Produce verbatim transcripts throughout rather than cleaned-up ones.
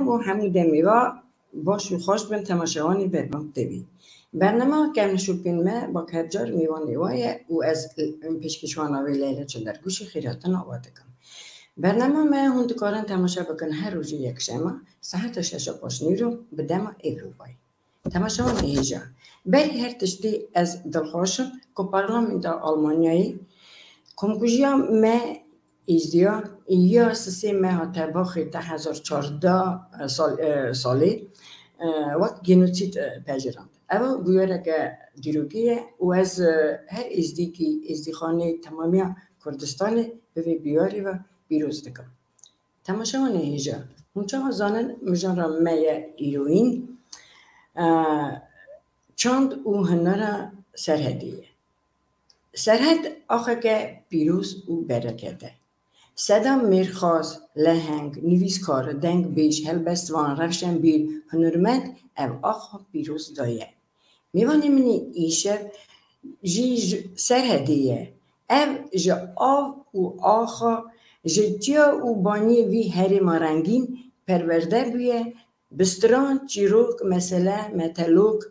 Bo hemû demê ve baş û xweş bin temaşevanê Berbang T V. Bernama Kevnişopên me bak her car mêvanê we ye û ez pêşkêşwana wê Leyla Çindergûşî xêrhatina we dikim. Bernama me hûn dikarin temaşe bikin her rojê yekşema saeta şeşa paşnîro bi dema Ewropayê. Temaşevanê hêja. Berî her tiştî ez dilxweş im ku Parlamentoya Almanyayê komkujiya me Êzdiya ya sisê meha Tebaxê du hezar çardeh sal-, e, salê, e, wek genosîd, e, pejirand. Ev bûyereke dîrokî ye û ez, e, her êzdîkî, êzdîxanê temamiya Kurdistanê bi vê bûyerê ve pîroz dikim. Temaşevanê hêja, hûn çawa zanin mijara me ye îroyîn, e, çand û hunera Serhedê ye. Serhed axeke pîroz û bereket e. Seda mêrxas, leheng, nivîskar, dengbêj, helbestvan, rewşenbîr, hunermend ev axa pîroz daye. Mêvanê min ê îşev jî ji Serhedê ye. Ev ji av û axa, ji çiya û baniyê vî herêma rengîn perwerde bûye, bi stran, çîrok, mesele, metelok,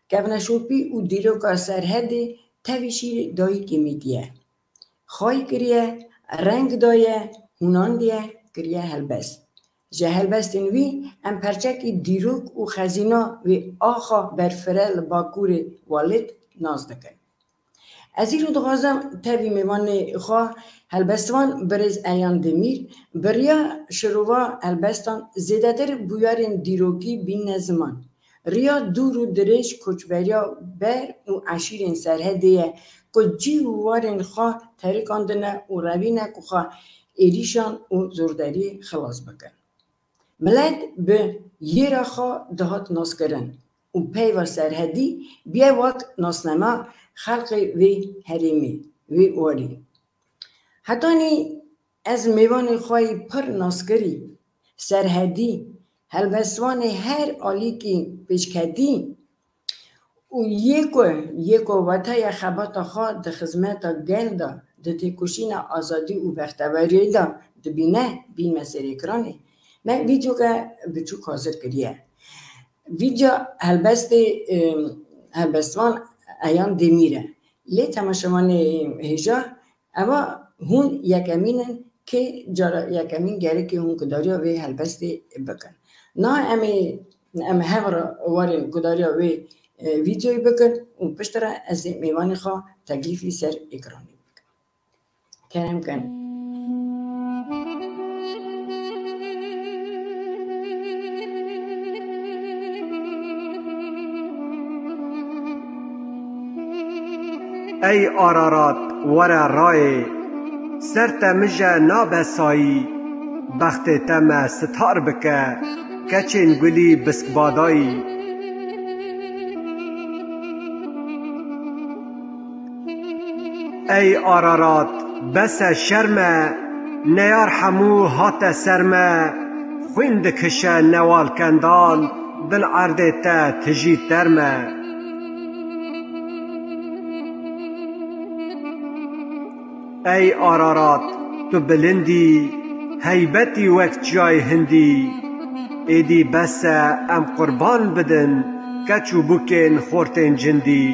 kevneşopî û dîroka Serhedê tevî şîrê dayikê min diye. Xwayî kiriye, reng daye, hûnandiye, kiriye helbest. Ji helbestên wî em perçekî dîrok û xezîna wê axa berfireh li Bakurê Welêt nas dikin. Ez îro dixwazim tevî mêvanê xwe helbestvan birêz Eyan Demîr bi riya şirova helbestan zêdetir bûyerên dîrokî bînine ziman. Riya dûr û dirêj koçberiya ber û eşîrên Serhedê ye ku cî û warên xwe terikandine û revînek xwe êrîşan û zorderiyê xilas bikin. Milet bi yêra xwe dihat naskirin û peyva Serhedî bûye wek nasnama xelkê vê herêmê, vê warî. Hetanî ez mêvanê xwe yî pir naskirî, Serhedî, helbestvanê her alîkî pêşketî û yê ku, yê ku wateya xebata xwe di xizmeta gel de, di têkoşîna azadî û bextewariyê de dibîne, bînme ser ekranê. Me vîdyoke biçûk hazir kiriye. Vîdyo helbestê, em, helbestvan Eyan Demîr e. Lê temaşevanê hêja, eva hûn yekemîn in kê cara yekemîn gerekê hûn gudariya vê helbestê bikin. Na em ê, em hev re warên gudariya wê, e, vîdyoyê bikin û piştre ez ê mêvanê xwe teklîfî ser ekranê bikim. Kerem kin. Ey Ararat, were rayê, ser te mije nabe sayî, bextê te me sitar bike, keçên gulî biskbadayî. Ey Ararat, bes e şerm e, neyar hemû hate ser me, xwîn dikişe newal kendan, bin erdê te tijî term e. Ey Ararat, tu bilind î, heybet î wek çiyayê Hindî. Êdî bes e em qurban bidin keç û bûkên xortên cindî.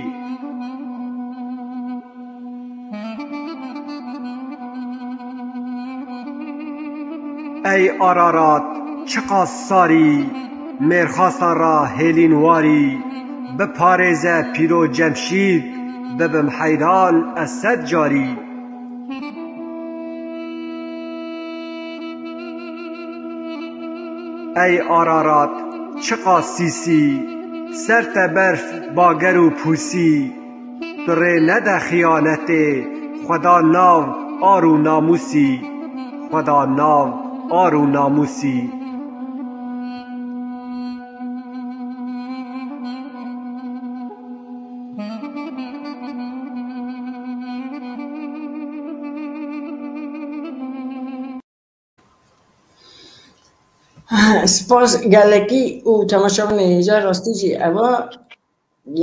Ey Ararat, çiqas sarî, mêrxasan ra hêlîn warî, biparêze pîro Cemşîd, bibim heyran ez sed carî. Ey Ararat, çiqas sîsî, ser te berf, bager û pûsî, tu rê nede xiyanetê, xweda nav ar û namûsî, xweda nav ar û namûsî. Spas gelekî û temaşevanê hêja, rastî jî eva,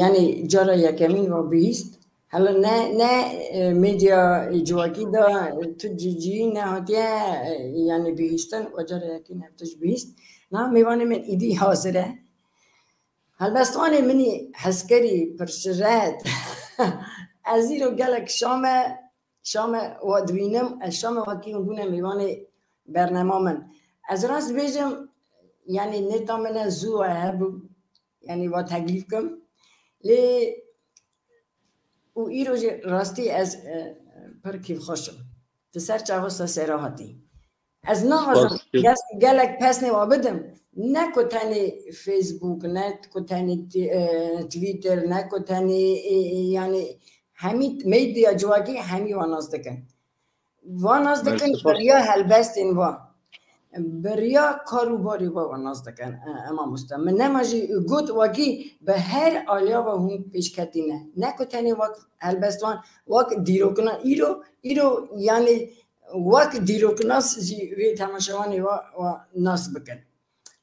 yanî cara yekemîn ve bihîst. Hela ne, ne, e, medya civakî de tu cî, cî nehatiye, e, yanî bihîstin, ve cara yekî ne tu jî bihîst. Na, mêvanê min îdî hazir e. Helbestvanê min î hezkerî pirşiret. Ez îro gelek şam e, şam e wa dibînim, ez şam e wa kî hûn bûne mêvanê bernema min. Ez rast bêjim, yanî nêta min e zû e hebû, yanî wa teklîf kim. Lê û îro jî rastî ez, e, pir kêfxweş im. Di ser çava Sesera hatî. Ez naxwazim Spas. Ges-, gelek pesnê wa bidim. Ne ku tenê Facebook, ne ku tenê ti-, e, Twitter, ne ku tenê, e, e, yanî hemî medya civakî hemî wa nas dikin. Wa nas dikin, Mersi, spas. Beriya helbestên wa. Beriya kar û barê wa, wa nas dikin, e, e, mamoste. Min nema jî got wekî bi her aliya wa hûn pêşketî ne. Ne ku tenê wek helbestvan, wek dîrokna îro, îro yanî wek dîroknas jî vê temaşevanê wa, wa nas bikin.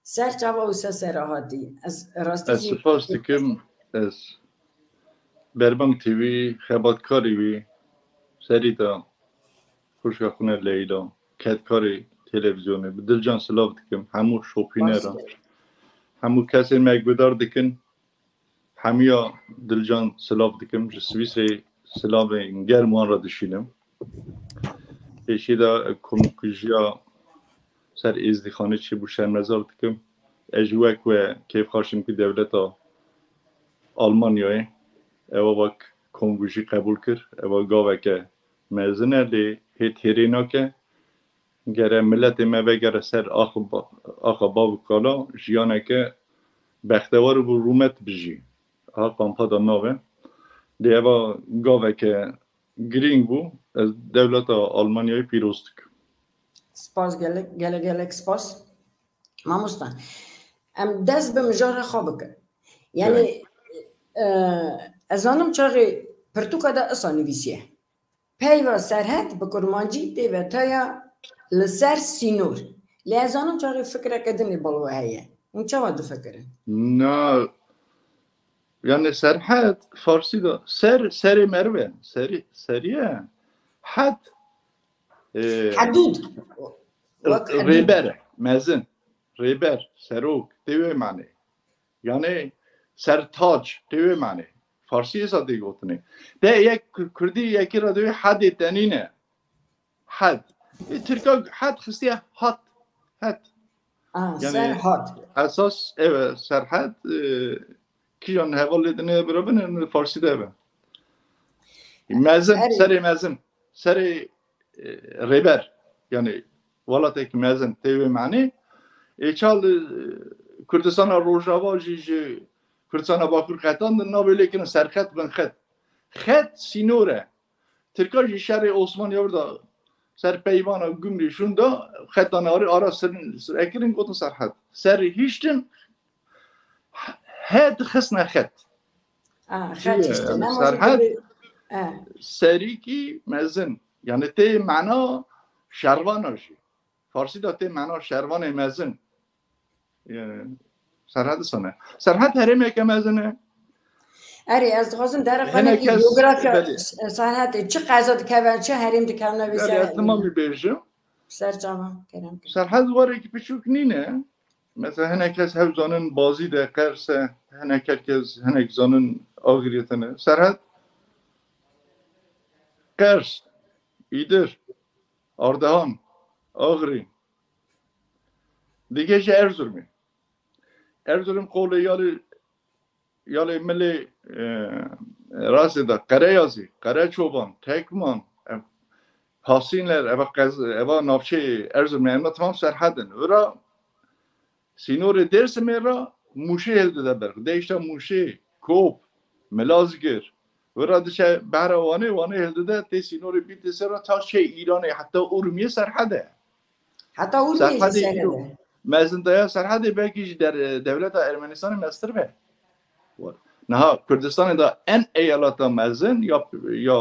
Ser çava û ser sera hatî. Ez rastî Ez jî spas dikim, ez Berbang T V xebatkarê wî serî de xwişka xwe ne Leyla, kedkarê televîzyonê, bi dilcan silav dikim, hemû şopîneran, Baş. Hemû kesên me guhdar dikin, hemiya dilcan silav dikim, ji Swîsrê silavên germ wan re dişînim. Pêşî de komkujiya ser Êzdîxanê çêbû şermezar dikim. Ez jî wek we kêfxweş im ku dewleta Almanyayê ewa wek komkujî qebûl kir. Ewa gaveke mezin e, lê hê têrê nake. Gere miletê me vegere ser axa ba-, axa bav û kala, jiyaneke bextewar û rûmet bijî. Ha kampa de nabe. Lê eva gaveke girîng bû. Ez dewleta Almanyayê pîroz dikim. Spas gelek, gelek, gelek spas. Mamosta, em dest bi mijara xwe bikin. Yanî, Gerek. E, ez zanim çaxê pirtûka de isa nivîsiye. Peyva Serhed bi kurmancî tê vetiya li ser sînor. Lê ez zanim çaxê fikreke din ê bal we heye. Hûn çawa difikirin? Na, yani Serhed, Farsî de ser, serê meriv e. Serî, serî ye. Hed, e, Hedûd. Wek hedûd. Rêber e, mezin. Rêber, serok, tê wê manê. Yani sertac, tê wê manê. Farsî êsa tê gotinê. De yek ku-, kurdî yekî re dewê hedê tenîne. Hed. E, Tirka hed xistiye hat. Het. Ah, Yani Serhat. Esas, evet, Serhat, e, kijan heval lê dine bira bin, Farsî de be. Mezin, Erê. Serê mezin. Serê, e, rêber. Yani welatek mezin, tê wê manê. E, çal, e, Kurdistana Rojava jî, ji Kurdistana Bakur qetan din navê lê kirin Serxet bin Xet. Xet sînor e. Tirka jî şerê Osmanî ya da ser peywana Gumrî şûn da xetan arê ara sirin, sir ekirin gotin Serhet. Serê hiştin he dixisne xet. Ah, xet Çi, hiştin. yani Ama Serhet jî, eh. Serîkî mezin. Yani tê mena şervana jî. Farsî de tê mena şervanê mezin. Yani, Serhet sane. Serhet herêmeke mezin e. Erê, ez dixwazim dereqanekî Hinek kes, coğrafya belê. Serhetê çi qeza dikeve, çi herêm dikevne vê Belê, ser-, ez nimamî bêjim. Ser çava, kerem. Serhet warekî piçûk nîne. Mesela hinek kes hev zanin Bazî de, Qers e, hinek kes, hinek zanin Agirî tine. Serhet, Qers, Îdir, Ardahan, Agirî. Dige jî Erzurumê. Erzurum qolê yalê, yalê milê, e, rastê de Qereyazî, Qereçoban, Tekman, e, Pasînler, eva qez-, eva navçeyê Erzurumê, eva tamam Serhed in. Ora sînorê Dêrsimê re Mûşê hildide ber. Deşta Mûşê, Kop, Milazgir. Ora diçe behra Wanê, Wanê hildide tê sînorê Bîtlisê re ta çê Îranê, heta Urmiyê Serhed e. Heta Urmiyê jî Serhedê Serhed îro e. Mezindaya Serhedê belkî ji der-, dewleta Ermenistanê meztir be. Niha Kurdistanê de en eyaleta mezin ya, ya,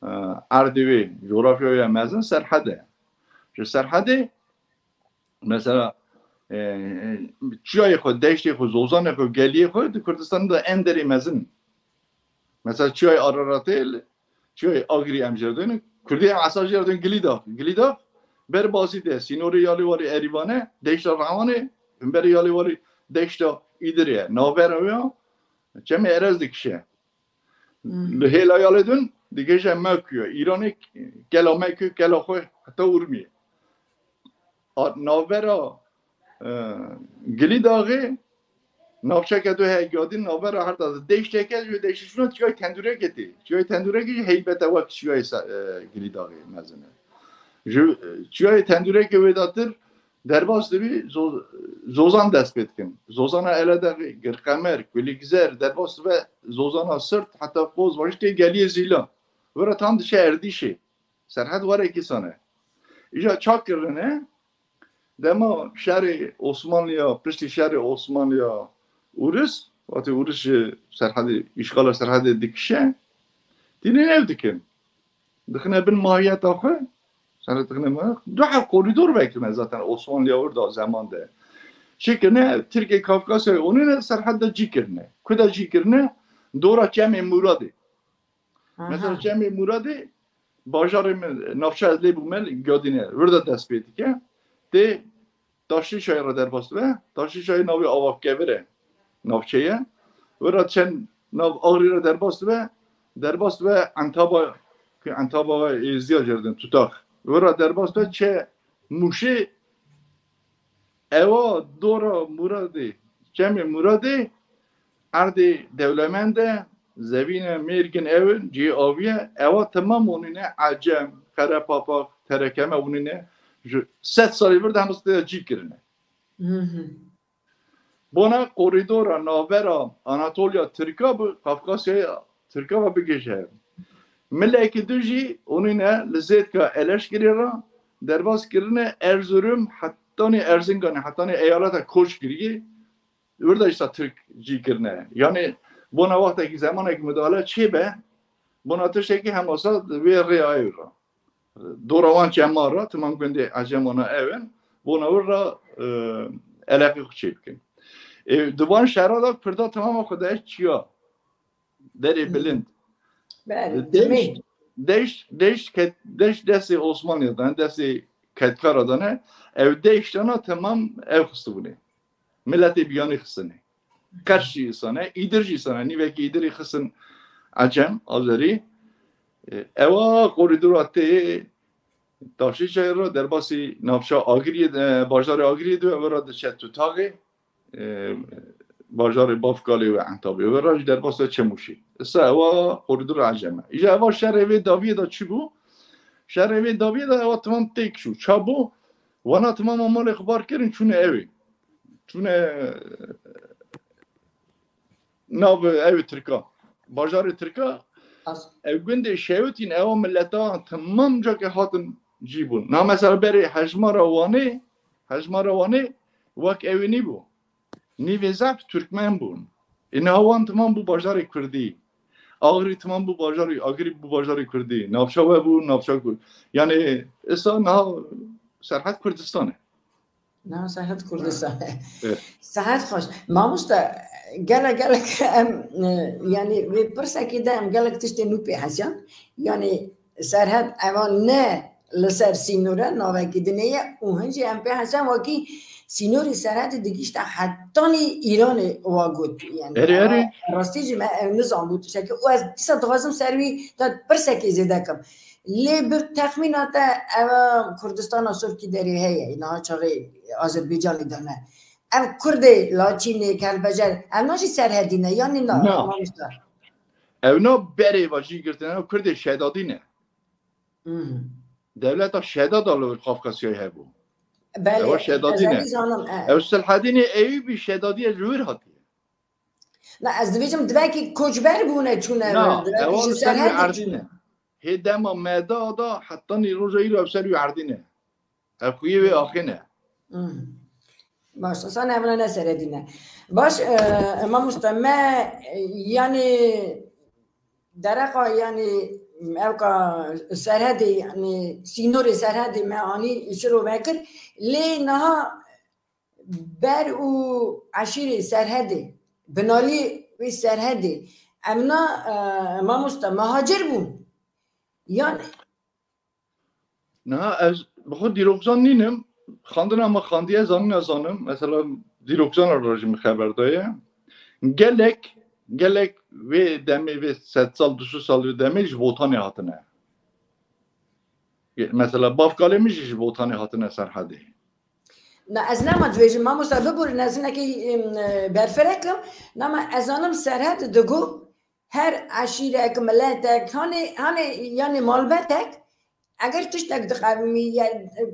e, erdê wê, coğrafya wê ya mezin Serhed e. Ji Serhedê mesela, e, e, çiyayê xwe, deştê xwe, zozanê xwe, geliyê xwe di Kurdistanê de en derê mezin. Mesela çiyayê Araratê li, çiyayê Agirî em jê re dêne, Kurdî em esa jê re dêne Gilîdax. Gilîdax ber Bazî de, sînorê yalê warê Erîvane, deşta Rewanê, Himberî yalê warî deşta Îdirê ye. Navbera wê ya Çemê Erez dikişe. Li hêla yalê din digêje Mekû ye. Îranê kela Mekû, kela xwe heta Urmiyê. A, navbera, e, Gilîdaxê navçeke du heye gadîn, navbera her da deşteke ji wê deştê şûna çiyayê Tendûrekê tê. Çiyayê Tendûrekê jî heybete wek çiyayê se-, e, Gilîdaxê mezin e. Ji, e, çiyayê Tendûrekê wê datir derbas dibî Zo-, Zozan dest pê dikin. Zozana Eledexê, Girqemer, Kulîkzer, derbas dibe Zozana Sirt, heta Qozvaş tê geliyê Zîlan. Wira tam diçe Erdîşê. Serhed werekî sane. Îja ça kirine, dema şerê Osmanliya, piştî şerê Osmanliya Ûris, wextê Ûris ji serhedê, îşxala serhedê dikişe, tînê ev dikin. Dixine bin mahiyeta xwe, serhedê dixine bin, du heb korîdor vekirine zaten Osmanliya wir da zeman de. Çi kirine, Tirkê Kafkasyayê onîne serhed de cî kirine. Ku de cî kirine? Dora Çemê Muradê. Aha. Mesela Çemê Muradê, bajarê min, navçe ez lê bûme, Gadîne, wir de dest pê dike. Tê Taşlî Şahî re derbas dibe. Taşlî Şahî navê Avakevir e, navçe ye. Wir re çend nav Axrî re derbas dibe. Derbas dibe Entaba, ku Entaba Êziya jerdin, Tutax. Wir re derbas dibe çe Mûşê, ewa dora Muradê, Çemê Muradê, erdê dewlemend e, zevîne mêrgin ew in, cihê avî ye, ewa temam onîne Ecem, Qerepapax, Terekeme onîne, ji sed salê vir de hemû stêya cî kirine. Hı hı. Bona korîdora navbera Anatoliya Tirka bi Kafkasyaya Tirka ve bigihîje. Milekî du jî onîne li Zêdka Eleşkirê re derbas kirine Erzurum hetanî Erzinganê, hetanî eyaleta Koçgiriyê, wir de jî Tirk cî kirine. Yanî bona wextekî zemanekî midale çêbe, bona tiştekî hemasa di vê rêya ew re. Dora wan çema re, timam gundê Ecemana ew in, bona wir re, e, eleqê xwe çê bikin. E, di van şera de Kurda timama xwe de çiya derê bilind. Belê, deşt, deşt, deşt, ket-, deşt destê Osmanliya dane, destê kedkara dane, ew deştana temam ew xistibûne. Miletê biyanî xistine. Qers jî îsane, Îdir jî îsane. Nîvekî Îdirî xistin Ecem, Azerî. E, ewa korîdora tê Taşlî Şahî re derbasî navça Agiriyê, e, bajarê Agiriyê dibe, ew re diçe Tutaxê, e, bajarê Bafkalê û Entabê. Ew re jî derbas dibe Çemûşê. Îsa ewa korîdora Ecem e. Îja ewa şerê vê dawiyê de çi bû? Şerê vê dawiyê de ewa timam têk çû. Ça bû? Wana timama malê xwe bar kirin, çûne ewê. Çûne nav ew Tirka. Bajarê Tirka, ew gundê şewitîn, ewa mileta temam cakê hatin cî bûn. Na mesela berê hejmara Wanê, hejmara Wanê wek ewê nîbû. Nîvê zehf Türkmen bûn. Ê niha wan timam bû bajarê Kurdî. Agirî timam bû bajarê, Agirî bû bajarê Kurdî. Navça we bû, navça Kurd. Yanî êsa niha serhed Kurdistan e. Na, serhed Kurdistan. Evet. Serhed xweş. Mamoste, gelek, gelek em, e, yanî vê pirsekê de em gelek tiştê nû pê hesiyan. Yanî serhed eva ne li ser sînor e, navekî dinê ye û hin jî em pê hesiyan wekî sînorê serhedê digihîşte hetanî Îranê wa got. Yanî Erê, eva erê. Rastî jî me ew nizanbû tiştekê û ez dîsa dixwazim ser wî te pirsekê zêde kim. Lê bi texmîna te eva Kurdistana Sûrkî derê heye, niha çaxê Azerbaycanê de ne. Ev Kurdê Laçînê, Kelbecer, ev na jî serhedî ne, yanî na, Na. Mamoste? Ew na berê ve jî girtine, ew Kurdê Şedadî ne. Hmm. Dewleta Şedad a li wir Kafkasyayê hebû. Belê, Ewa Şedadî ez ne. Evî zanim, e. Ew Silhedînê Eyûbî Şedadî ye, ji wir hatiye. Na, ez dibêjim divekî koçber bûne çûne Na, vir, divekî ewa ji li ser wî serhedê erdî çûne. Ne. Hê dema meda da hetanî roja îro ew ser wî erdî ne. Ev xuyê wê axê ne. Hmm. Baş, sana evna ne seredî ne. Baş, e, mamoste me, e, yanî dereqa, yanî ewka serhedê, yanî sînorê serhedê me anî şiro vekir. Lê niha ber û eşîrê serhedê, binalî wê serhedê, em na, e, mamoste, mehacir bûn. Yan Niha ez bi xwe dîrokzan nînim, xandina me xandiye, zanîna zanim. Mesela dîroksan re jî min xeber daye. Gelek, gelek vê demê, vê sed sal, du sed sal vê demê ji Botanê hatine. Mesela bavkalê min jî ji Botanê hatine Serhedê. Na ez nema dibêjim, mamosta, biborîne, ez hinekî, em, e, berfirek im. Nema ez zanim Serhed digo her eşîrek, miletek, hanê, hanê, yanî malbetek, eger tiştek diqewimî, ya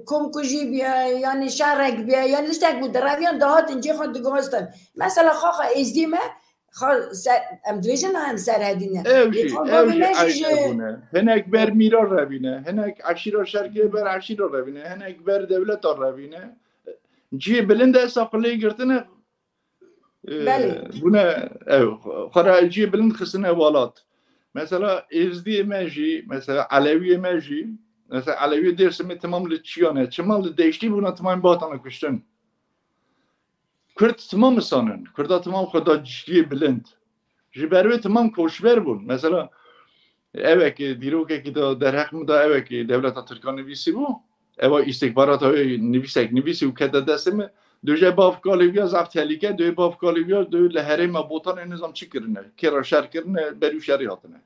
komkujî biya, yanî şerek biya, yanî tiştek bû, direviyan dihatin cê xwe digohestin. Mesela xaxa êzdî me, xa ser, em dibêjin em Serhedî ne. Ew jî, Lê ew xalbavê jî me jî ji eşîre bûne. Hinek ber mîra revîne, hinek eşîra şerkê ber eşîra revîne, hinek ber dewleta revîne. Ciyê bilind esa qilê girtine, e, Belê. bûne, ew, xwe re ciyê bilind xistine welat. Mesela êzdiyê me jî, mesela elewiyê me jî, mesela elewiyê Dêrsimê timam li çiyan e, çima li deştî bûne, timam batane kuştin. Kurd timam isan in. Kurda timam xwe da ciyê bilind. Ji ber wê timam koçber bûn. Mesela, ewekê, dîrokekî da derheq min da, ewekê dewleta Tirkan nivîsî bû. Ewa îstîxbarata wê nivîsek nivîsî û kete destê min. Dûje bavkalê viya zaf tehlîke, dû bavkalê viya dû li herêma Botanê nizam çi kirine. Kê re şer kirine, berû şerî hatine.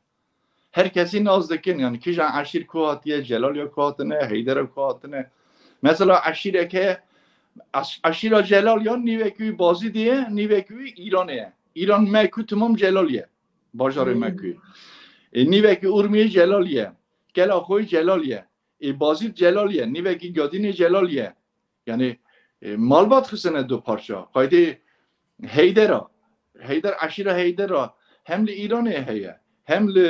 Her kesî nas dikin, yani kîjan eşîr ku hatiye, Celaliya ku hatine, Heydera ku hatine. Mesela eşîrek heye, eş-, eşîra Celaliya nîvekî wî Bazîdê ye, nîvekî wî Îranê ye. Îran me ku timam Celaliye. Bajarê me ku. E, nîvekî Urmiyê Celaliye. Kela xwe Celaliye. E, Bazîd Celaliye. Nîvekî Gadînê Celaliye. Yani, e, malbat xistine du parça. Qaydê Heydera. Heyder, eşîra Heydera hem li Îranê heye, hem li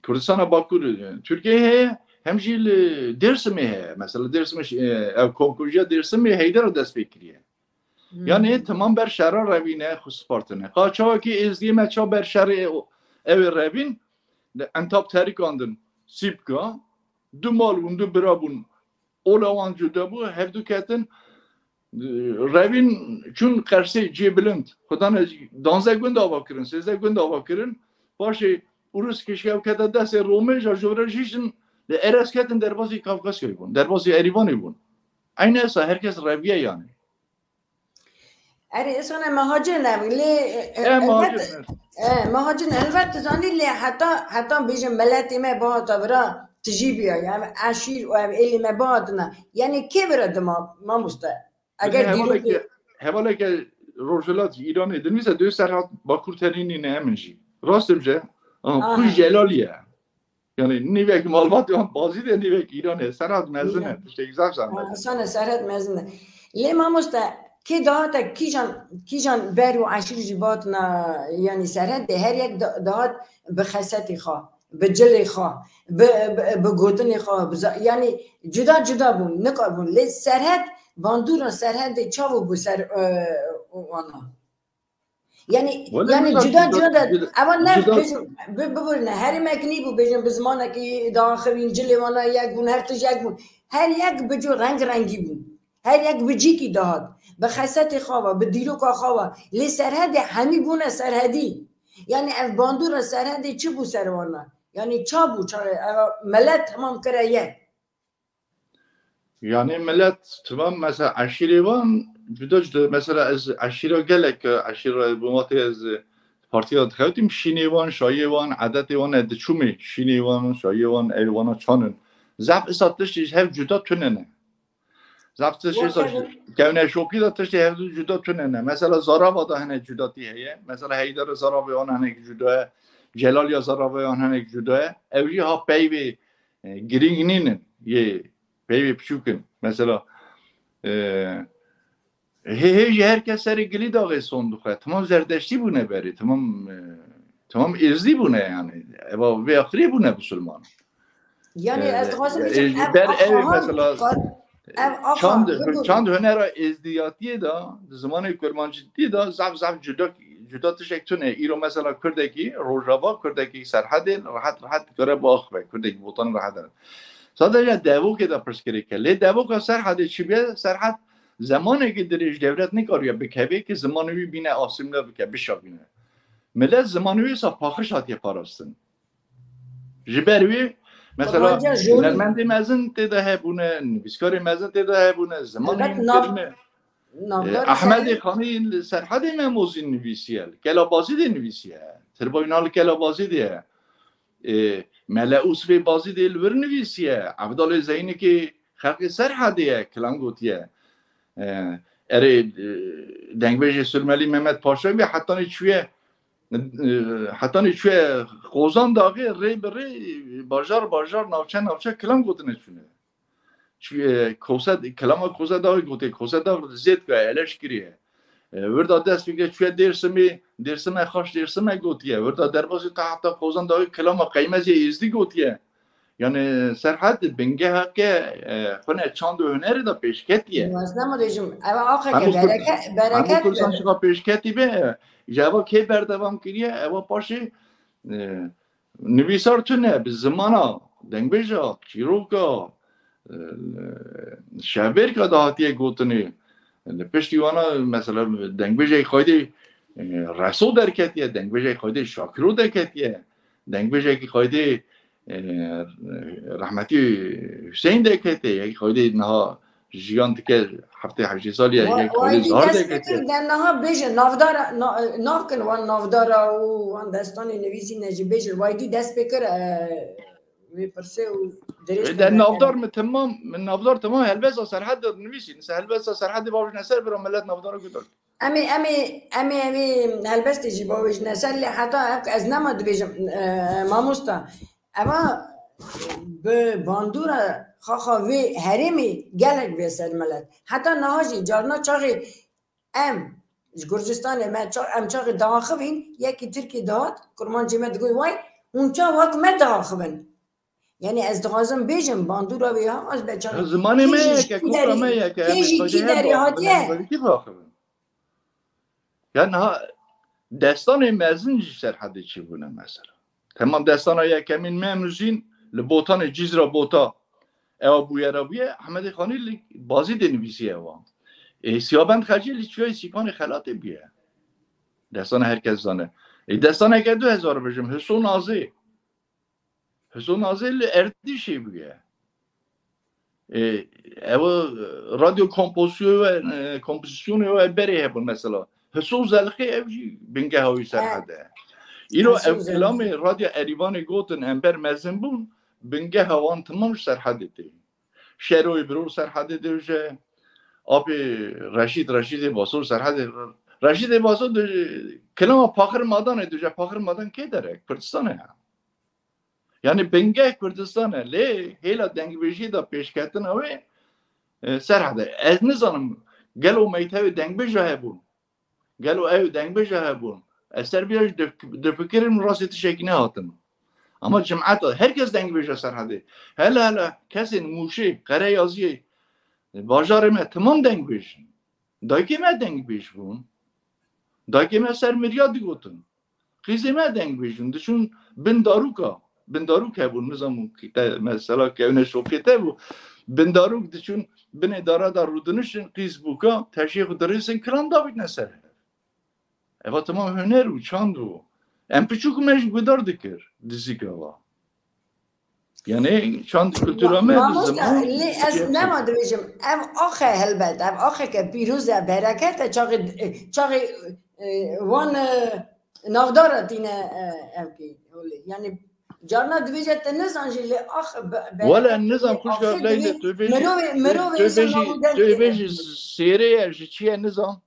Kurdistana Bakur, e, Tirkiyeyê heye, hem jî li Dêrsimê heye. Mesela Dêrsimê, e, ev komkujiya Dêrsimê Heydera dest pê kiriye. Hmm. Yani tamam ber şera revîne, xwe spartine. Qa çawekî êzdiyê me ça ber şerê ew ê revîn, li Entab terikandin Sîpka, du mal bûn, du bira bûn, ola wan cuda bû, hevdu ketin, e, revîn çûn Qersê, ciyê bilind. Xwedane danzdeh gund ava kirin, sêzdeh gund ava kirin. Paşê Urus kişke ew kete destê Romê, ja ji vir re jî jin li Erez ketin derbasî Kafkasyayê bûn, derbasî Erîvanê bûn. Eynî esa herkes reviye yani. Erê, êsane mehacir ne, lê, e, e, E, elbet, mehacir ne. E, mehacir ne, elbet tu zanî, lê heta, heta bêjin miletê me bihata vira tijî biya, yani eşîr û ev êlê me bihatina. Yani kê vira dima, mamoste? Eger Hevaleke, dîrokê hevaleke Rojhilat Îranê dinivîse dê Serhat Bakur tenê nîne emin jî. Rast im je? Aha, Aha. Kuj Celaliye. Yani nîvek malbat yan Bazîdê, nîvek Îranê. Serhat mezin e. Nîvek. Tiştek zaf zahmet. Ha, sane Serhat mezin e. Lê mamoste, kê dahate kîjan, kîjan ber û eşîr jî bihatina, yani Serhat de her yek da-, dahat bi xesetê xwe, bi cilê xwe, bi, bi, bi gotinê xwe, bi za-, yani cuda cuda bûn, nikar bûn. Lê Serhat, bandûra Serhatê çawa bû ser, e, wana? Yani, Wele yani wila cuda cuda, cuda de, cuda, evan ne cuda bêjin, bi-, biburine, herêmek nîbû bêjin, bi zimanekî diaxivîn, cilê wana yek bûn, her tij yek bûn. Her yek bi cû reng rengî bûn. Her yek bi cîkî dihat. Bi xesetê xwe ve, bi dîroka xwe ve. Lê Serhedê hemî bûne Serhedî. Yani ev bandûra Serhedê çi bû ser wana? Yani ça bû, ça, ev milet hemam kire yek. Yani millet, tamam, mesela eşîrê wan cuda cuda, mesela ez eşîra gelek, eşîra bi matê ez partiya dixewtim, şînê wan, şayê wan, edetê wan, ez diçûmê şînê wan, şayê wan, ev wana çanin. Zaf isa tiştî ji hev cuda tune ne. Zaf tiştî isa kevne şopî de tiştî hev cuda tune ne. Mesela Zarava da hene cudatî heye. Mesela Heyder Zaravê wan hinek cuda ye. Celal ya Zaravê wan hinek cuda ye. Ew jî ha peyvê e, girîng nînin, yê peyvê piçûk in. Mesela, e, hê, hê jî her kes serê gilî daxê son dixwe. Tamam zerdeştî bûne berê, tamam, e, tamam êzdî bûne yani. Eva vê axirê bûne bisilman. Yani E, ez dixwazim e, bêjim, ev ber ev axa han, mesela, ev axa, çand, bu, bu. Çand hunera êzdiyatiyê de, di zimanê kurmancîtiyê de zaf zaf cuda, cuda tiştek tune. Îro mesela kurdekî Rojava, kurdekî Serhedê rehet rehet dikare biaxive. Kurdekî Botan rehet e. Sadece devokê de pirsgirêk e. Lê devoka Serhedê çi be? Serhed zemanekî dirêj dewlet nikariye bikeve ki zimanê wî bîne asîmle bike, bişavîne. Millet zimanê wî sa paqij hatiye parastin. Ji ber wî, mesela, Tabanca jorî. Hunermendê mezin tê de hebûne, nivîskarê mezin tê de hebûne, zimanê Elbet wan nav-, kirine. Navdar Ehmedê Xanî li Serhedê me mozîn nivîsiye, li Kela Bazîdê nivîsiye. Tirbayna li Kela Bazîdê ye. E, Mele Usrê Bazîdê li vir nivîsiye. Evdalê Zeynikê xelkê Serhedê ye, kilam gotiye. E, erê, e, dengbêjê Surmelî Mehmet Paşa bî hetanî çûye, e, hetanî çûye Qozan daxê rê bi rê, bajar bajar, navçe navçe kilam gotine çûne. Çi, e, Kose, kilama Kose Dawî gotê, Kose Dawî zêd ka eleş kiriye. E, wirda dest bigire çûye Dêrsimê, Dêrsime xaş Dêrsime gotiye. Wirda derbasî ta heta Qozan Dawî kilama Qeymezê Êzdî gotiye. Yani Serhed bingeha ke, e, xwe ne çand û hunerê de pêşketiye. Ez nema dêjim, eva axeke Hemû Kur-, bereke-, hemû bereket Kurdistan be. Şixa pêşketî be, ji eva kê berdewam kiriye, eva paşê, e, nivîsar tune, bi zimana dengbêja, çîroka, e, şevbêrka de hatiye gotinê. Li piştî wana, mesela, dengbêjek xwedê, e, Reso derketiye, dengbêjek xwedê Şakiro derketiye, dengbêjekî xwedê, e, rehmetî Hüseyin derketiye, yekî xwedê niha jiyan dike heftê hejî salî ye, Wa-, yek xwedê wayî zar dest derketiye. Pê kir, de niha bêje, navdara, na-, nav kin wan navdara û wan destanê nivîsîne jî bêje, wayî dest pê kir, e, wê pirsê û dirêj E, de navdar mi temam, min navdar temam helbesta Serhed de nivîsî. Se helbesta Serhedê bavêjne ser bira millet navdara guhdar. Em ê, em ê, em ê, em ê helbestê jî bavêjine ser, lê heta ev ez nema dibêjim, e, mamosta. Eva bi bandora xaxa vê herêmê gelek vê ser millet. Heta niha jî carna çaxê em ji Gurcistanê me ça-, em çaxê diaxivîn, yekî Tirkî dihat, kurmancê me digot, way, hûn ça wek me diaxivin. Yani ez dixwazim bêjim, bandora wê ha, ez be çaxê. Zimanê me yek e, kî kûra derê, me yek e, kê em jî ê kî xwedê derê her hatiye. Xwedê kî biaxivin. Ya niha destanê mezin ji Serhedê çêbûne mesela. Temam destana yekemîn Memnûzîn li Botanê Cizra Bota. Ewa bûyera bûye, Ehmedê Xanî li Bazîdê nivîsiye ewa. Ê, Siyabend Xecî li Çiyayê Sîpanê Xelatê bûye. Destana herkes zane. Ê, destaneke du hezar bijim, Hiso Nazê. Hiso Nazê li Erdîşê bûye. E, ew, e, radyo kompozisyonê we, e, kompozisyonê we berê hebûn mesela. Hiso Zelxê ew jî bingeha wî Serhedê. Îro Hiso ew Zelxê. Kilamê Radyo Erîvanê gotin em ber mezin bûn, bingeha wan timam ji Serhedê tê. Şeroyê Biror Serhedê dibêje, apê Reşîd, Reşîdê Basor Serhedê, Reşîdê Basor di kilama Paxir Madanê dibêje, Paxir Madan kê derek? Kurdistan e. Yani bingeh Kurdistan e, lê hêla dengbêjiyê de pêşketina wê, e, Serhedê. Ez nizanim, gelo meytevê dengbêja hebûn? Gelo ew dengbêja hebûn? Ez ser vê jî dif-, difikirim, rastî tiştekî nehatim. Ama cimeta, herkes dengbêja Serhedê. Hele hele kesên Mûşê, Qereyaziyê, bajarê me timam dengbêj in. Dayikê me dengbêj bûn. Dayikê me ser mirya digotin. Qîzê me dengbêj in, diçûn bin darûka. Bin darûk hebûn, nizanim kîte, mesela kevne şokê te bû. Bin darûk diçûn binê dara da rûdinişin, qîz bûka, teşê xwe dirêsin, kilam davîtne ser hev. Eva temam huner û çand bû. Em piçûk me jî guhdar dikir, dizîka wa. Yani çand Ma-, kültüra me mamosta, ziman lê ez Türkiye nema dibêjim, ev axe helbet, ev axeke pîroz e, bereket e, çaxê, çaxê, e, wan, e, navdara tîne, e, ev kê, holê. Yani carna dibêje te nizan jî lê ax be-, Wele bereket nizan e, xwişka axê Leyla, dibê tu bêjî, mirovê, tu, mirovê tu insan bêjî, navû tu dengê bêjî dibê. Sêrê ye, ji çi ye nizan.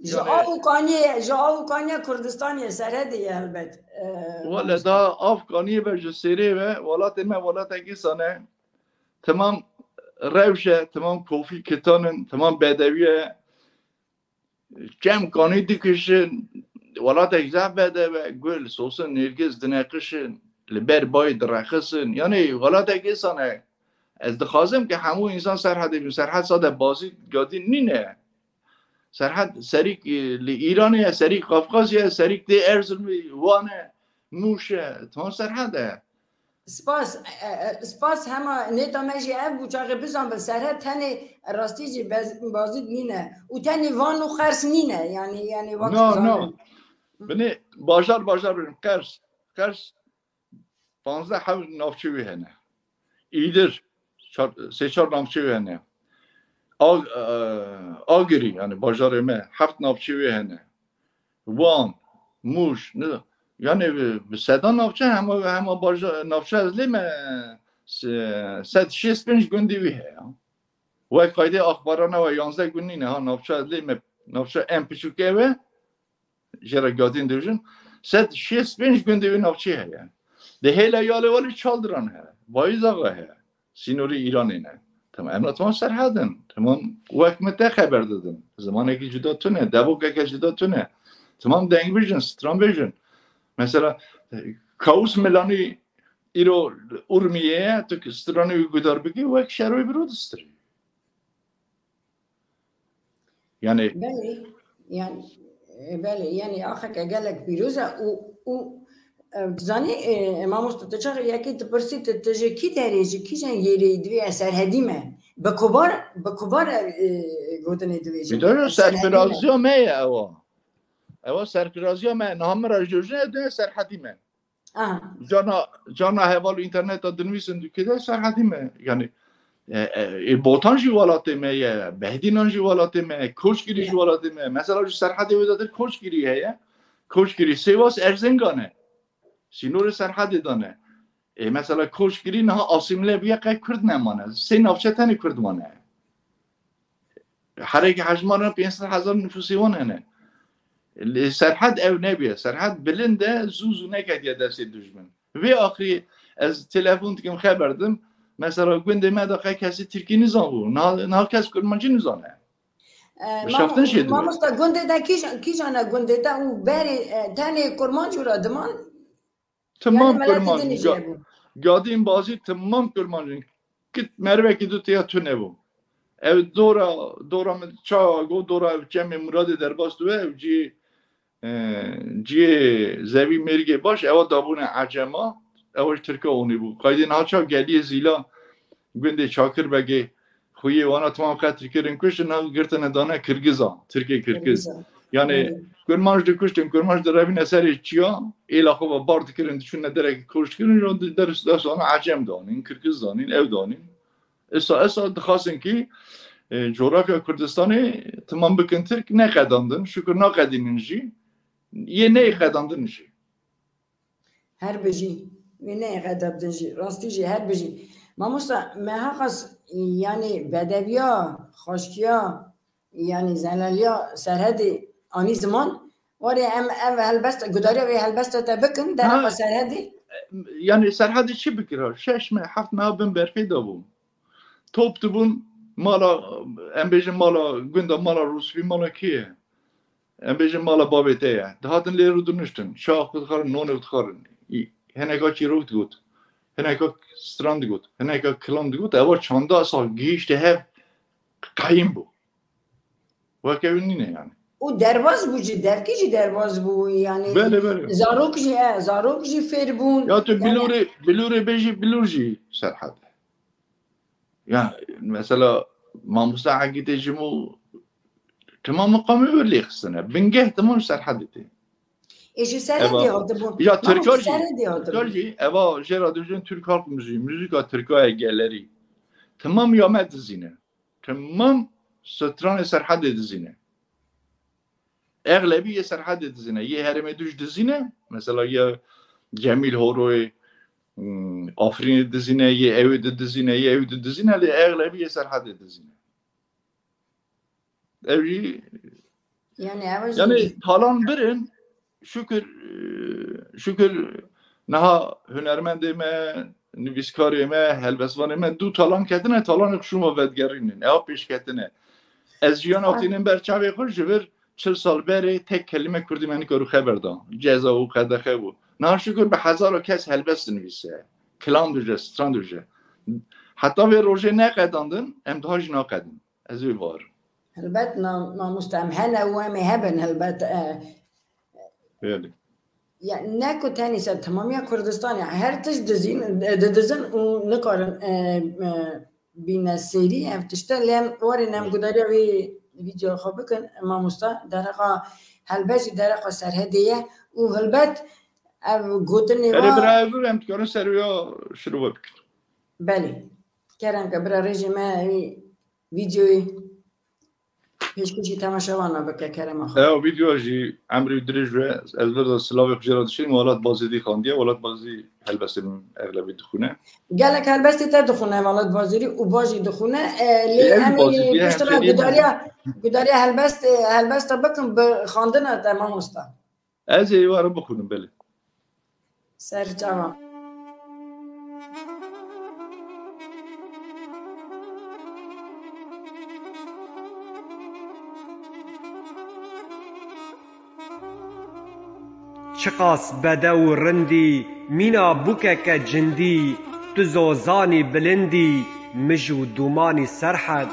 Ji Yani av û kaniyê, ji av û kaniya Kurdistanê, Serhedê ye helbet. Ee, Wele da av kaniyê ve ji sêrê ve, welatê me welatekî sane. Temam rewş e, temam kofî kitan in, temam bedewiye. Çem kanî dikişin, welatek zaf bedew e, gul, sosin, nêrgiz dineqişin, li ber bayê direxisin. Yani welatekî sane. Ez dixwazim ke hemû însan Serhedê bin. Serhed sade Bazîd Gadîn nîne. Serhed serîk, e, li Îranê ye, serîk Qafqazê ye, serîk tê Erzurumê, Wan e, Mûş e, tam Serhed e. Spas, e, e, spas hema nêta me jî ev bû, çaxê bizanbin Serhed tenê rastî jî Bez-, Bazîd nîne. Û tenê Van û Qers nîne, yani, yani wek No, no. zanin. Binê bajar, bajar birin. Qers, Qers panzdeh hev navçe wê hene. Îdir, çar, sê çar navçe wê hene. Ag, e, Agirî, yani bajarê me, heft navçê wê hene. Wan, Mûş, ne, yani bi, bi sedan navçe hema, hema baja-, navçe ez lê me se-, sed şêst pênc gundî wî heye. Wek qaydê axbarana we yanzdeh gund nîne ha, navçe ez lê me, navçe en piçûk ew e, jê re Gadîn dibêjin, sed şêst pênc gundê wî navçê heye. Di hêla yalê welî Çaldiran heye, Vayîzaxa heye, sînorê Îranê ne. Tamam, em tamam serhed in. Tamam, wek min te xeber didin. Zimanekî cuda tune, devokeke cuda tune. Tamam, dengbêjin, stranbêjin. Mesela, e, Kawus Milanî îro Urmiyê ye, tu ki stranê wî guhdar bikî, wek şeroyê biro distirî. Yani Belê, yani, e, belê, yani axeke gelek pîroz e û, û, e, zanî, e, mamoste, tu çaxê yekê dipirsî, tu, tu ji kî derê, ji kîjan yerê, divê ez serhedî me? Bi kubar, bi kubar, e, gotinê divê jî. Bir de serfiraziya me ye ewa. Ewa serfiraziya me, niha min re jojine, divê serhedî me. Aha. Cana, cana heval û interneta dinivîsin dikide serhedî me. Yani, e, e, e, Botan jî welatê me ye, Behdînan jî welatê me, Koçgirî jî welatê me. Mesela ji serhedê wê de Koçgirî heye. Koçgirî, Sêwas, Erzingan e. Sînorê serhedê de ne. E, mesela Koçgirî niha asîmle bûye, qey Kurd nemane. Sê navçe tenê Kurd mane. Herêkî hejmar ne, pênc sed hezar nifûsê wan hene. Lê serhed ew nebûye. Serhed bilind e, zû zû neketiye destê dijmin. Vê axirî ez telefon dikim, xeber dim. Mesela gundê me de qey kesî tirkî nizanbû. Niha, niha kes kurmancî nizane. E, Bi şeftin jê dibe. Mamosta, gundê de kîjan, kîjan e gundê de û berê, e, tenê kurmanc û ra diman? Timam Yani, welatê kurmanc. din jî Ga-, hebû. Gadîn bazî timam kurmanc in. Kit mervekî du têya tune bû. Ew dora, dora min çawa got, dora ev çemê Muradê derbas dibe, ev cî, e, ciyê zevî mêrgê baş, ewa dabûne ecema, ewa ji Tirka onî bû. Qaydê niha çav geliyê Zîla, gundê Çakirbegê, Xuyê wana tamam qet kirin kuştin, ha girtine dane Kirgiza, Tirkê Kirgiz. Kirgiza. Yani Evet. Kurmanc dikuştin, Kurmanc direvîne serê çiya, êla xwe ve bar dikirin, diçûne derek koç kirin, jo di-, der, der sonra Ecem danîn, Kirgiz danîn, ew danîn. Esa, esa dixwastin ki, e, coğrafya Kurdistanê tamam bikin Tirk, neqedandin, şükür naqedînin jî, yê neyê qedandin jî. Her bijî. Wê neyê xedebdin jî. Rastî jî her bijî. Mamosta, me heqas, yanî bedeviya, xweşkiya, yanî zelaliya serhedê anî ziman. Warê em ev helbest, gudariya vê helbesta te bikin, dereqa Ha. serhedê. Yani serhedê çi bikira? Şeş me, heft me bin berfê de bûn. Top dibûn mala, em bêjin mala gunda, mala Rûspî, mala kê ye? Em bêjin mala bavê te ye. Dihatin lê rû diniştin. Çawa xwe dixwarin, nonê xwe dixwarin. Î, hineka çîrok digot. Hineka stran digot. Hineka kilam digot. Ewa çanda sal gihîşte hev qeyim bû. Weke wî nîne yani. Û derbas bû jî, devkî jî derbas bû yani. Belê, belê. Zarok jî, e, zarok jî fêr bûn. Ya tu Yani bilûrê, bilûrê bêjî, bilûr jî serhed e. Ya mesela mamosta Egîdê ji bo timam miqamê wê lê xistine. Bingeh timam serhedê tê. Ê ji serhedê Eva. hatibûn. Ya Mamo, Tirka ji jî, serhedê Tirka hatibûn. jî, eva jê re dibêjin Türk halk müziği, muzîka Tirka ye gelerî. Timam ya me dizîne. Timam stranê serhedê dizîne. Exlebî yê serhedê dizîne. Yê herêmê dû jî dizîne. Mesela yê Cemîl Horoyê, hmm, Afrînê dizîne, yê ewê di dizîne, yê ewê di dizîne, lê exlebî yê serhedê dizîne. Ew jî Yani ew jî Yani talan birin, şükür, e, şükür niha hunermendê me, nivîskarê me, helbestvanê me du talan ketine, talanê xwe şûn ve vedigerînin. Ew pêşketine. Ez jiyana Ah. tînin ber çavê xwe ji vir çil sal berê tek kelîme kurdî me nikaru xeber da. Ceza û qedexe bû. Niha şükür bi hezara kes helbest dinivîse. Kilam dije, stran dije. Heta vê rojê neqedandin, em daha jî naqedin. Ez wê bawer im. Helbet na-, mamoste em hene û em ê hebin helbet, e, Belê. ya, ne ku tenê ser temamiya Kurdistanê, her tişt dizîn, e, didizin û nikarin, e, e, bîne sêrî ev tişte, lê em warê em Belê. gudariya wê vîdyoya xwe bikin, mamoste, dereqa helbet jî dereqa serhedê ye û helbet ev gotinê Erê va bira, ev em dikarin ser wê şirove bikin. Belê. Kerem ke bira rêjê me wî vîdyoyê. Pêşkêşî temaşevana bike kerema xwe. Ew vîdeo jî emrî dirêj be, ez vir de silavê xwe jê re dişînim, Welat Bazîdî xandiye, Welat Bazî helbestê min exlebî dixwîne. Gelek helbestê te dixwîne Welat Bazîdî û baş jî dixwîne. E, lê Ew em ê Bazîdî ye, piştre re hemşeriyê min gudariya, e. Gudariya helbest, e, helbesta bikin bi xandina te mamosta. Ez ê were bixwînim, belê. Ser çavan. Çiqas bedew û rindî, mîna bûkeke cindî, tu zozanî bilindî, mij û dûmanî Serhed.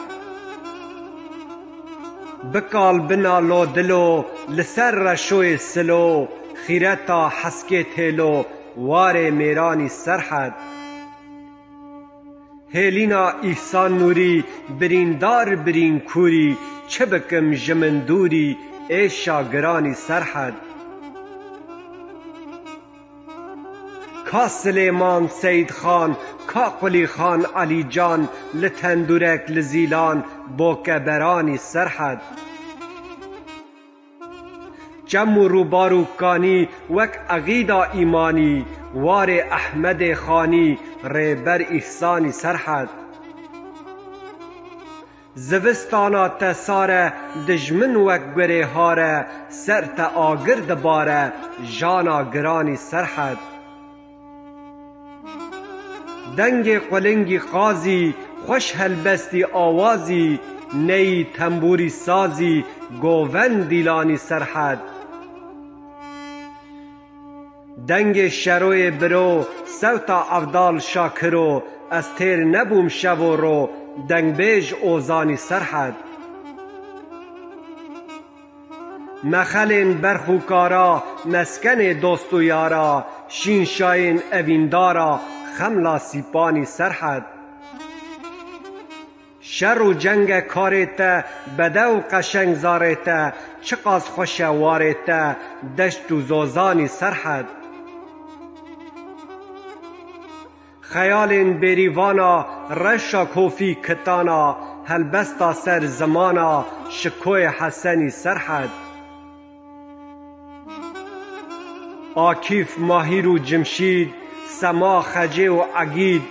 Bikal bina lo dilo, li ser reşoyê silo, xîreta heskê têlo, warê mêranî Serhed. Hêlîna Îhsan Nûrî, birîndar birîn kûrî, çi bikim ji min dûrî, êşa giranî Serhed. Ka Silêman Seyîd Xan, ka Qulî Xan Elî Can, li tendûrek li Zîlan, bokeberanî Serhed. Çem û rûbar û kanî wek eqîda îmanî, warê Ehmedê Xanî, rêber Îhsanî Serhed. Zivistana te sar e, dijmin wek gurê har e, ser te agir dibare, jana giranî Serhed. Dengê qulingî qazî, xweş helbestî awazî, neyî tembûrî sazî, govend dîlanî Serhed. Dengê şeroyê biro, sewta Evdal Şakiro, ez têr nebûm şev û ro, dengbêj Ozanî Serhed. Mexelên berx û kara, meskenê dost û yara, şînşayên evîndara, xemla Sîpanî Serhed. Şer û cenge karê te, bedew qeşeng zarê te, çiqas xweş e warê te, deşt û zozanî Serhed. Xeyalên bêrîvana, reşa kofî kitana, helbesta ser zimana, şikoyê Hesenî Serhed. Akîf, Mahîr û Cimşîd, Sema, Xecê û Egîd,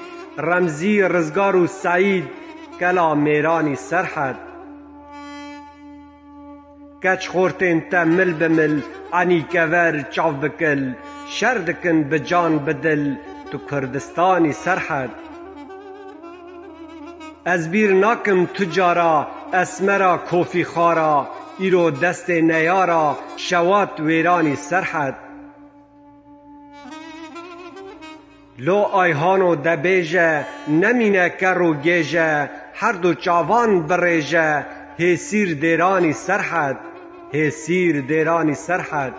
Remzî, Rizgar û Seîd, kela mêranî Serhed. Keç xortên te mil bi mil, enî kever çav bikil, şer dikin bi can bi dil, tu Kurdistanî Serhed. Ez bîr nakim tu cara, esmera kofî xara, îro destê neyara, şewat wêranî Serhed. Lo Ayhano debêje, nemîne ker û gêje, her du çavan birêje, hêsîr dêranî Serhed, hêsîr dêranî Serhed.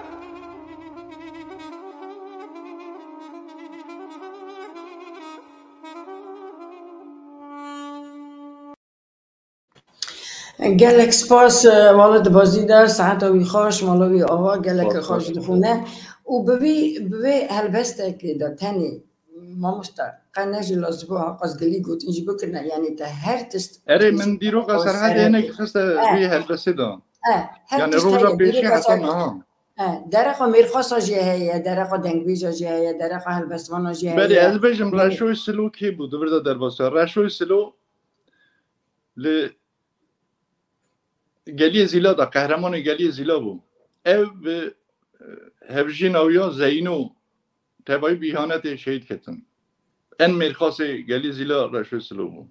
Gelek spas, e, Welat Bazîdar, saeta wî xweş, mala wî ava, gelek Spas, xweş spas. Dixwîne. Û bi vî, bi vê helbestekê de tenê, mamosta, qe ne jî lazim bû, ha qas gilî gotin jî bikirine, yanî te her tişt Erê, tişt min dîroka xwe Serhedê serhedê. Hinek xiste Eh. Vî helbesê de. Eh, her Yani tişt roja heye, pêşî dîroka heta Serhedê. Niha. Eh, derexa Mêrxasa jî heye, derexa dengbêja jî heye, derexa helbestvana jî heye. Belê, ez bêjim Belê. Reşoy Silo kê bû, di vir de derbas e. Reşoy Silo li Geliyê Zîla de, qehremanê Geliyê Zîla bû. Ev bi, e, hevjîna wî ya Zeyno, tevayî bi îhanetê şehîd ketin. En mêrxasê Geliyê Zîla Reşoy Silo bû.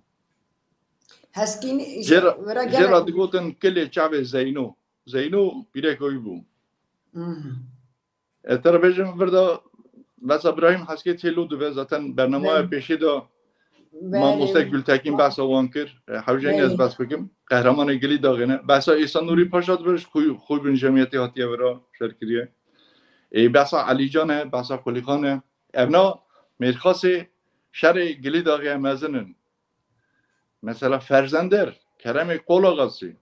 Heskîn, Jê ra, wira jê ra gelek digotin kilê çavê Zeyno. Zeyno pîreka wî bû. Mhm. Ez te re bêjim, vir de behsa Birahîm Heskê tê lo dibe, zaten bernamaya Belê. Pêşî de Belê. Mamoste Gultekin Belê. Behsa wan kir. E, hewce nî ez Belê. Behs bikim. Qehremanê Gilî Daxê ne. Behsa Îhsan Nûrî Paşa dibe, ji xwe, xwe bin cemiyetê hatiye vira şer kiriye. Ê, behsa Elîcan e, behsa Qulîxan e. Evna mêrxasê şerê Gilî Daxê mezin in. Mesela Ferzender, Keremê Qolaxasî.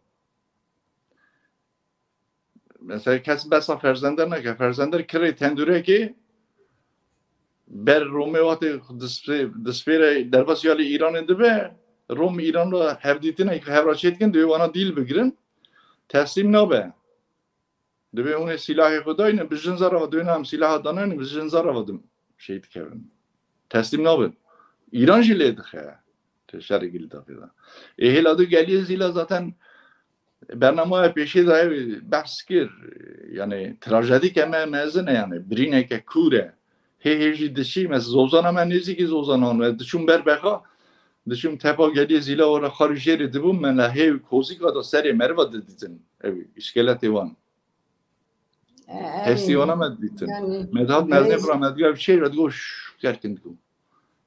Mesela kes behsa Ferzender nake. Ferzender kirê tendûrekê ber Romê wextê dispê-, dispêre derbas ya li Îranê dibe, Rom Îran re hevdîtinek hev re çêdikin, divê wana dîl bigirin. Teslîm nabe. Dibê hûn ê sîlahê xwe dayne, bi jin zerava dibê em sîlaha danayne, bi jin zerava dim şey dikevin. Teslîm nabin. Îran jî lê dixe. Şerê gilî daqî da. Ê hêla du geliyê zîla zaten bernamaya pêşê de ew behs kir. Yani trajedîke me mezin e yani. Birîneke kûr e. Hê hê jî diçî, mes zozana me nêzîkî zozanan e. Diçûm ber bexa, diçûm tepa geliyê zîla were xarî jêrê dibûm, me la hê kozîka da serê meriva didîtin. Ew îskeletê wan. Hestî wana me dîtin. Me dihat mezinê bira me digot, ev çê re digot, şûker kin digot.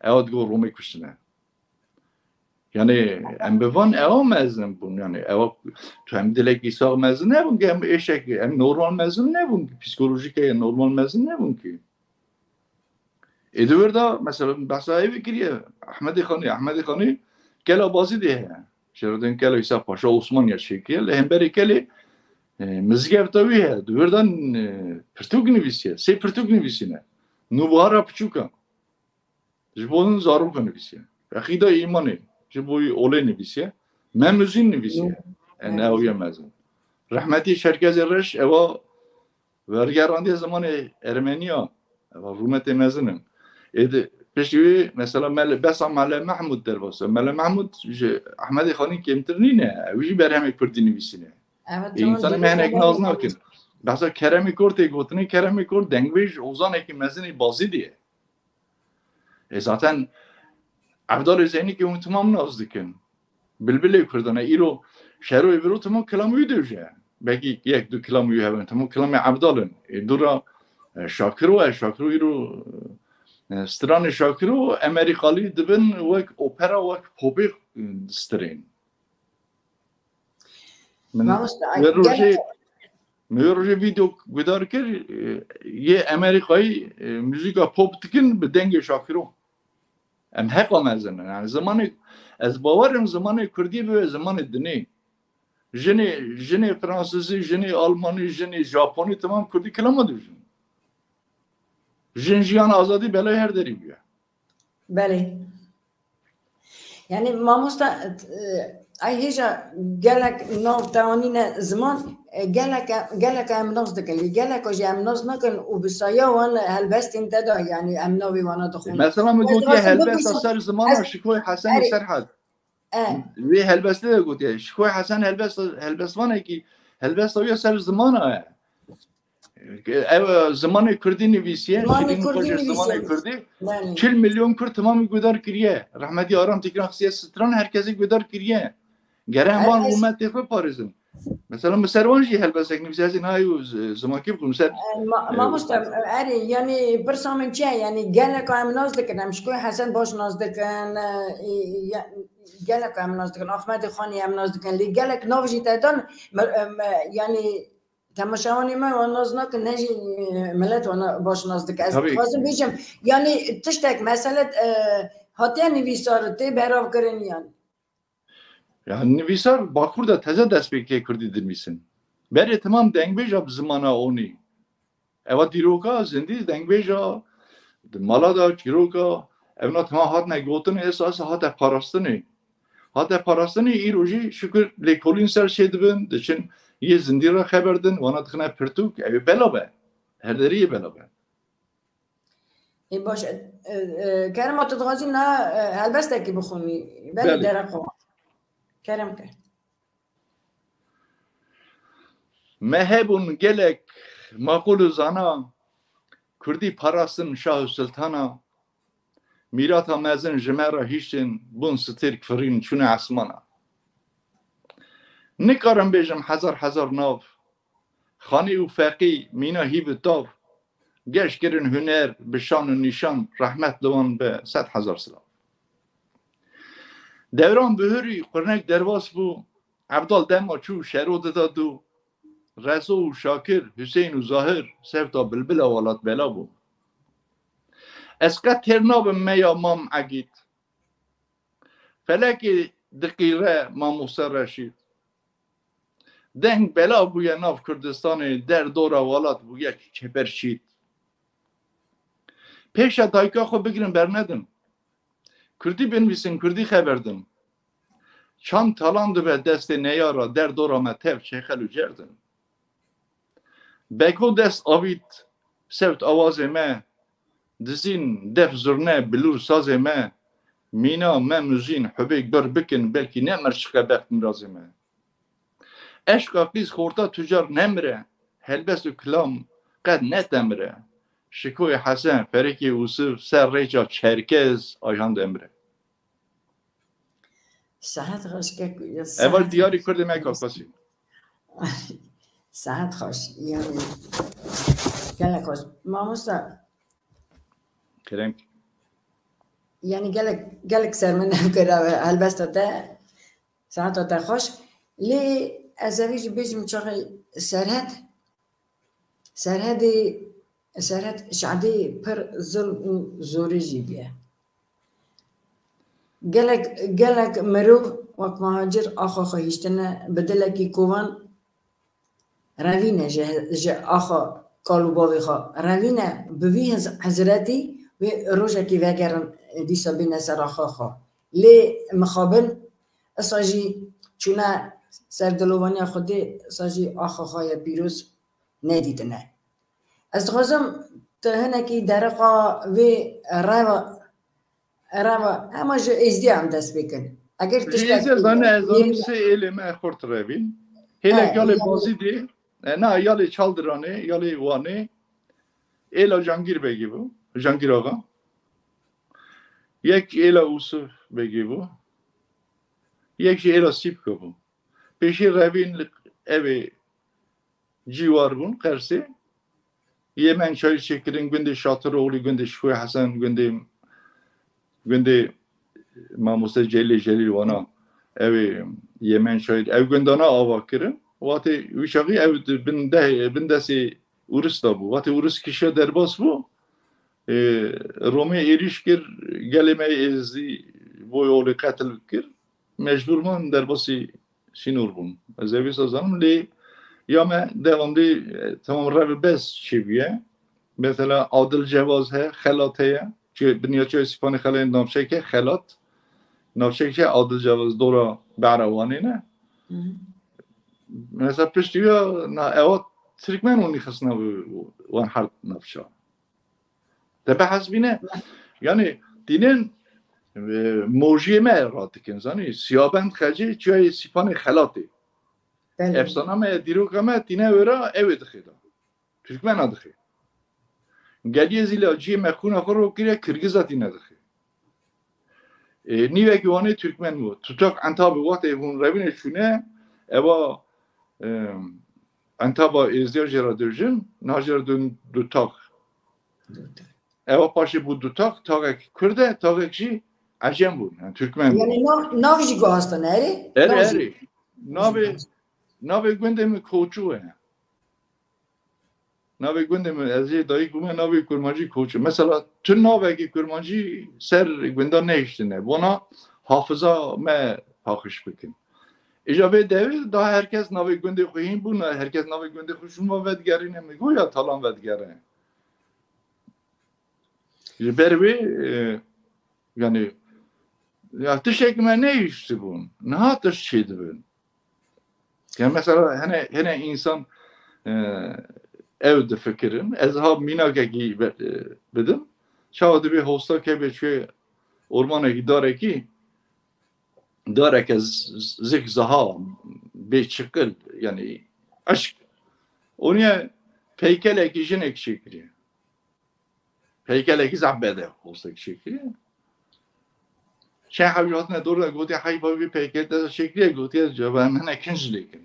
Ewa digot Romê kuştine. Yani em bi van ewa mezin bûn. Yani ewa tu em dilek îsa mezin nebûn ki, em êşek, em normal mezin nebûn ki. Psikolojîk e normal mezin nebûn ki. Ê di wir de mesela behsa êvî kiriye. Ehmedê Xanî, Ehmedê Xanî kela Bazîdê heye. Şêradên kela Îsa Paşa Osman ya çêkiriye. Li hemberê kelê e, mizgefta wî heye. Di wir de e, pirtûk nivîsiye. Sê pirtûk nivîsîne. Nûbihara piçûka. Ji bo hin zaroka nivîsiye. Eqîda îmanê. Ji bo wî olê nivîsiye. Mem Uzîn nivîsiye. Enewiye mezin. Rehmetî Çerkezê Reş ewa wergerandiye zimanê Ermeniya. Ewa rûmetê mezin in. Ê di piştî wî mesela Mele, besa Mele Mehmûd derbas e. Mele Mehmûd ji Ehmedê Xanî kêmtir nîne. Ew jî berhemê kurdî nivîsîne. Ê, însanê me hinek nas nakin. Behsa Keremê Kor tê gotinê, Keremê Kor dengbêj ozanekî mezinê Bazîdê ye. E, zaten Evdalê Zeynîkê hûn timam nas dikin. Bilbilê Kurdan e. Îro şero êviro timam kilamê wî dewje. Belkî yek du kilamê wî hebin. Timam kilamê Evdal in. E, dûra e, Şakiro e. Şakiro îro e, stranê Şakiro Emerî Xalî dibin wek opera, wek popê e, distirên. Min Mamoste, vê rojê, gerek- min vê rojê vîdeo guhdar kir, e, yê Amerîkayî e, muzîka pop dikin bi dengê Şakiro. Em heqa mezin in. Yani zimanê, ez bawer im zimanê kurdî bibe zimanê dinê. Jinê, jinê fransizî, jinê almanî, jinê japonî temam kurdî kilama dibijin. Jin jiyan azadî belay her derî bûye. Belê. Yani mamosta, e, ay hêja gelek nav tewanîne ziman, e, gelek, gelek em nas dikin. Lê gelek jî em nas nakin û bi saya wan helbestên te de, yani em navê wana dixwin. Mesela min gotiye helbesta ser zimana Şikoy Hesen û Serhed. E. Vê helbestê de gotiye. Şikoy Hesen helbest, helbestvanekî, helbesta wî ya ser zimana ye. Ev zimanê kurdî nivîsiye, Şirîn Xweşê zimanê kurdî. Çil milyon kurd temamî guhdar kiriye. Rehmetî Aram Tîkran xistiye stran, herkesî guhdar kiriye. Gere em van rûmetê xwe parêzin. Mesela min ser wan jî helbestek nivîsiye, ez ê niha ew zimankî bixwim ser. Mamoste, erê, yani pirsa min çi ye? Yani geleka em nas dikin, em Şikoy Hesen baş nas dikin, geleka em nas dikin, Ahmedê Xanî em nas dikin, lê gelek nav jî te dan, yani Temaşevanê me wan nas nakin, ne jî, e, milet wan baş nas dike. Ez dixwazim bêjim, yani tiştek mesele, e, hatiye nivîsar tê beravkirin yan? Ya nivîsar Bakur de teze dest pê kê kurdî dinivîsin. Berê temam dengbêja bi zimana onî. Ewa dîroka zindî dengbêja di mala de çîroka evna temam hatine gotin, esa esa hate parastinê. Hate parastinê îro jî şikir lêkolîn ser çê dibin, diçin yê zindî re xeber din, wana dixine pirtûk, ew ê bela be. Her derî yê bela be. Ê baş, e, e, Kerema tu dixwazî na, e, helbestekî bixwînî. Belê. Belê. Dereqo. Kerem ke. Me hebûn gelek maqûl û zana, kurdî parastin şah û siltana, mîrata mezin ji me re hiştin, bûn stêrk firîn çûne esmana. Nikarim bêjim hezar hezar nav, Xanî û Feqî, mîna hîv û tav, geş kirin huner bi şan û nîşan, rehmet li wan be sed hezar silav. Dewran bihurî qurnek derbas bû, Evdal dema çû şero dida dû, Rezo û Şakir, Husên û Zahir, sewta bilbila welat bela bû. Ez qet têr nabim me ya Mam Egîd. Felekê diqîre Mamoste Reşîd. Deng bela bûye nav Kurdistanê, der dora welat bûye çeper şît. Pêşe dayika xwe bigirin bernedin. Kurdî binivîsin, kurdî xeber din. Çand talan dibe destê neyara, derdora me tev çêxel û cerd in. Beko dest avît sewt awazê me, dizîn def zurne bilûr sazê me, mîna me muzîn hubê gur bikin, belkî ne mirçiqe bext mirazê me. Eşqa qîz xorta tucar nemire, helbest û kilam qet netemire. Şikoyê Hesen, ferekê Ûsiv, ser rêça Çerkez ajan demire. Saet xweş kek. Eval diyarî Kurdê me kakasî. Saet xweş. Yani gelek xweş. Mamosta. Kerem. Yani gelek, gelek ser min ev kira helbesta te. Saeta te xweş. Lê ez evî jî bêjim çaxê Serhed. Serhedê, Serhed şadê pir zilm û zorê jî bûye. Gelek, gelek mirov wek muhacir axa xwe hiştine bi dilekî kovan revîne ji, ji axa kal û bavê xwe. Revîne bi vî hizretî wê rojekî vegerin dîsa bîne ser axa xwe. Lê mixabin isa jî çûne ser dilovaniya Xwedê, isa jî axa xwe ye pîroz nedîtine. Ez dixwazim tu hinekî dereqa vê reva, reva hema ji êzdiya em dest pê kin. Eger Ji tiştek êzdiya zane ez zanim sê êlê me xurt revîn. Hêlek He, yalê yani Bazîdê, e, na yalê Çaldiranê, yalê Wanê, êla Cangîr Begî bû, Cangîr Axa. Yek êla Ûsif Begî bû. Yek jî êla Sîpko bû. Pêşî revîn li evê cîwar bûn, Qersê. Yê me çayî çêkirin gundê Şatiroğlu, gundê Şikoyê Hesen, gundê, gundê Mamoste Celîlê Celîl wana. Ew ê yê me çayî, ew gundana ava kirin. Watê wî çaxî ew di bin de, bin destê Urus de bû. Watê Urus kişiya derbas bû. Ê, Romê êrîş kir, gelê me êzî boy olê qetil kir. Mecbûr bûn derbasî sînor bûn. Ez ê wisa zanim, lê ya me devamlî, e, temam rev bes çêbûye. Mesela Adil Cevaz he, Xelat heye. Çi, binyaçoyê Sîpanê Xelayê navçeyeke Xelat. Navçeyeke Adil Cevaz dora Behra Wanê ne. Hı hı. Mesela piştî ya na ewa Tirkmen û nîxistina wan her navça. Te behesbîne. Yani tînin, e, mojiyê me radikin. Zanî, Siyabend Xecê çiyayê Sîpanê Xelatê. Belê. Efsana me, dîroka me tîne wêra ew ê dixê da. Türkmena dixê. Geliyê zîla ciyê me xûna xwe rokiriye, Kirgiza tîne dixê. E, nîvekî Wanê Türkmen bû. Tutak Entabê watê hûn revînê çûne, eva, e, Entaba êzdiya jê re dibêjin, niha jê re dibin Dutak. Dutak. Eva paşê bû Dutak, taxek Kurd e, taxek jî Ecem bûn, yani Türkmen bûn. Yani nav, nav jî guhastin, erê? Erê, Nav jî erê. Navê, navê gundê min Koçû ye. Navê gundê min, ez jê dayik bûme, navê kurmancî Koçû. Mesela tu navekî kurmancî ser gunda nehiştine. Bona hafiza me paqij bikin. Îja vê devê daha herkes navê gundê xwe hîn bûn, herkes navê gundê xwe şûn ve vedigerîne, min got ya talan vedigere. Ji ber wê, e, yani, ya tiştek me nehiştibûn, niha tişt çêdibin. Yani mesela hene, hene insan, e, ew difikirin. Ez ha mînakekî be-, e, bidim. Çawa dibê hosta kevê çûyê ormanekî, darekî, dareke z-, z-, zik ziha, bê çiqil, yani eşk. Oniye peykelekî jinek çêkiriye. Peykelekî zaf bedew, hostek çêkiriye. Çend hewce hatine dor de gotiye, "Heyfa vî peykelê te çêkiriye," gotiye, "Caba em hene kinc lêkin."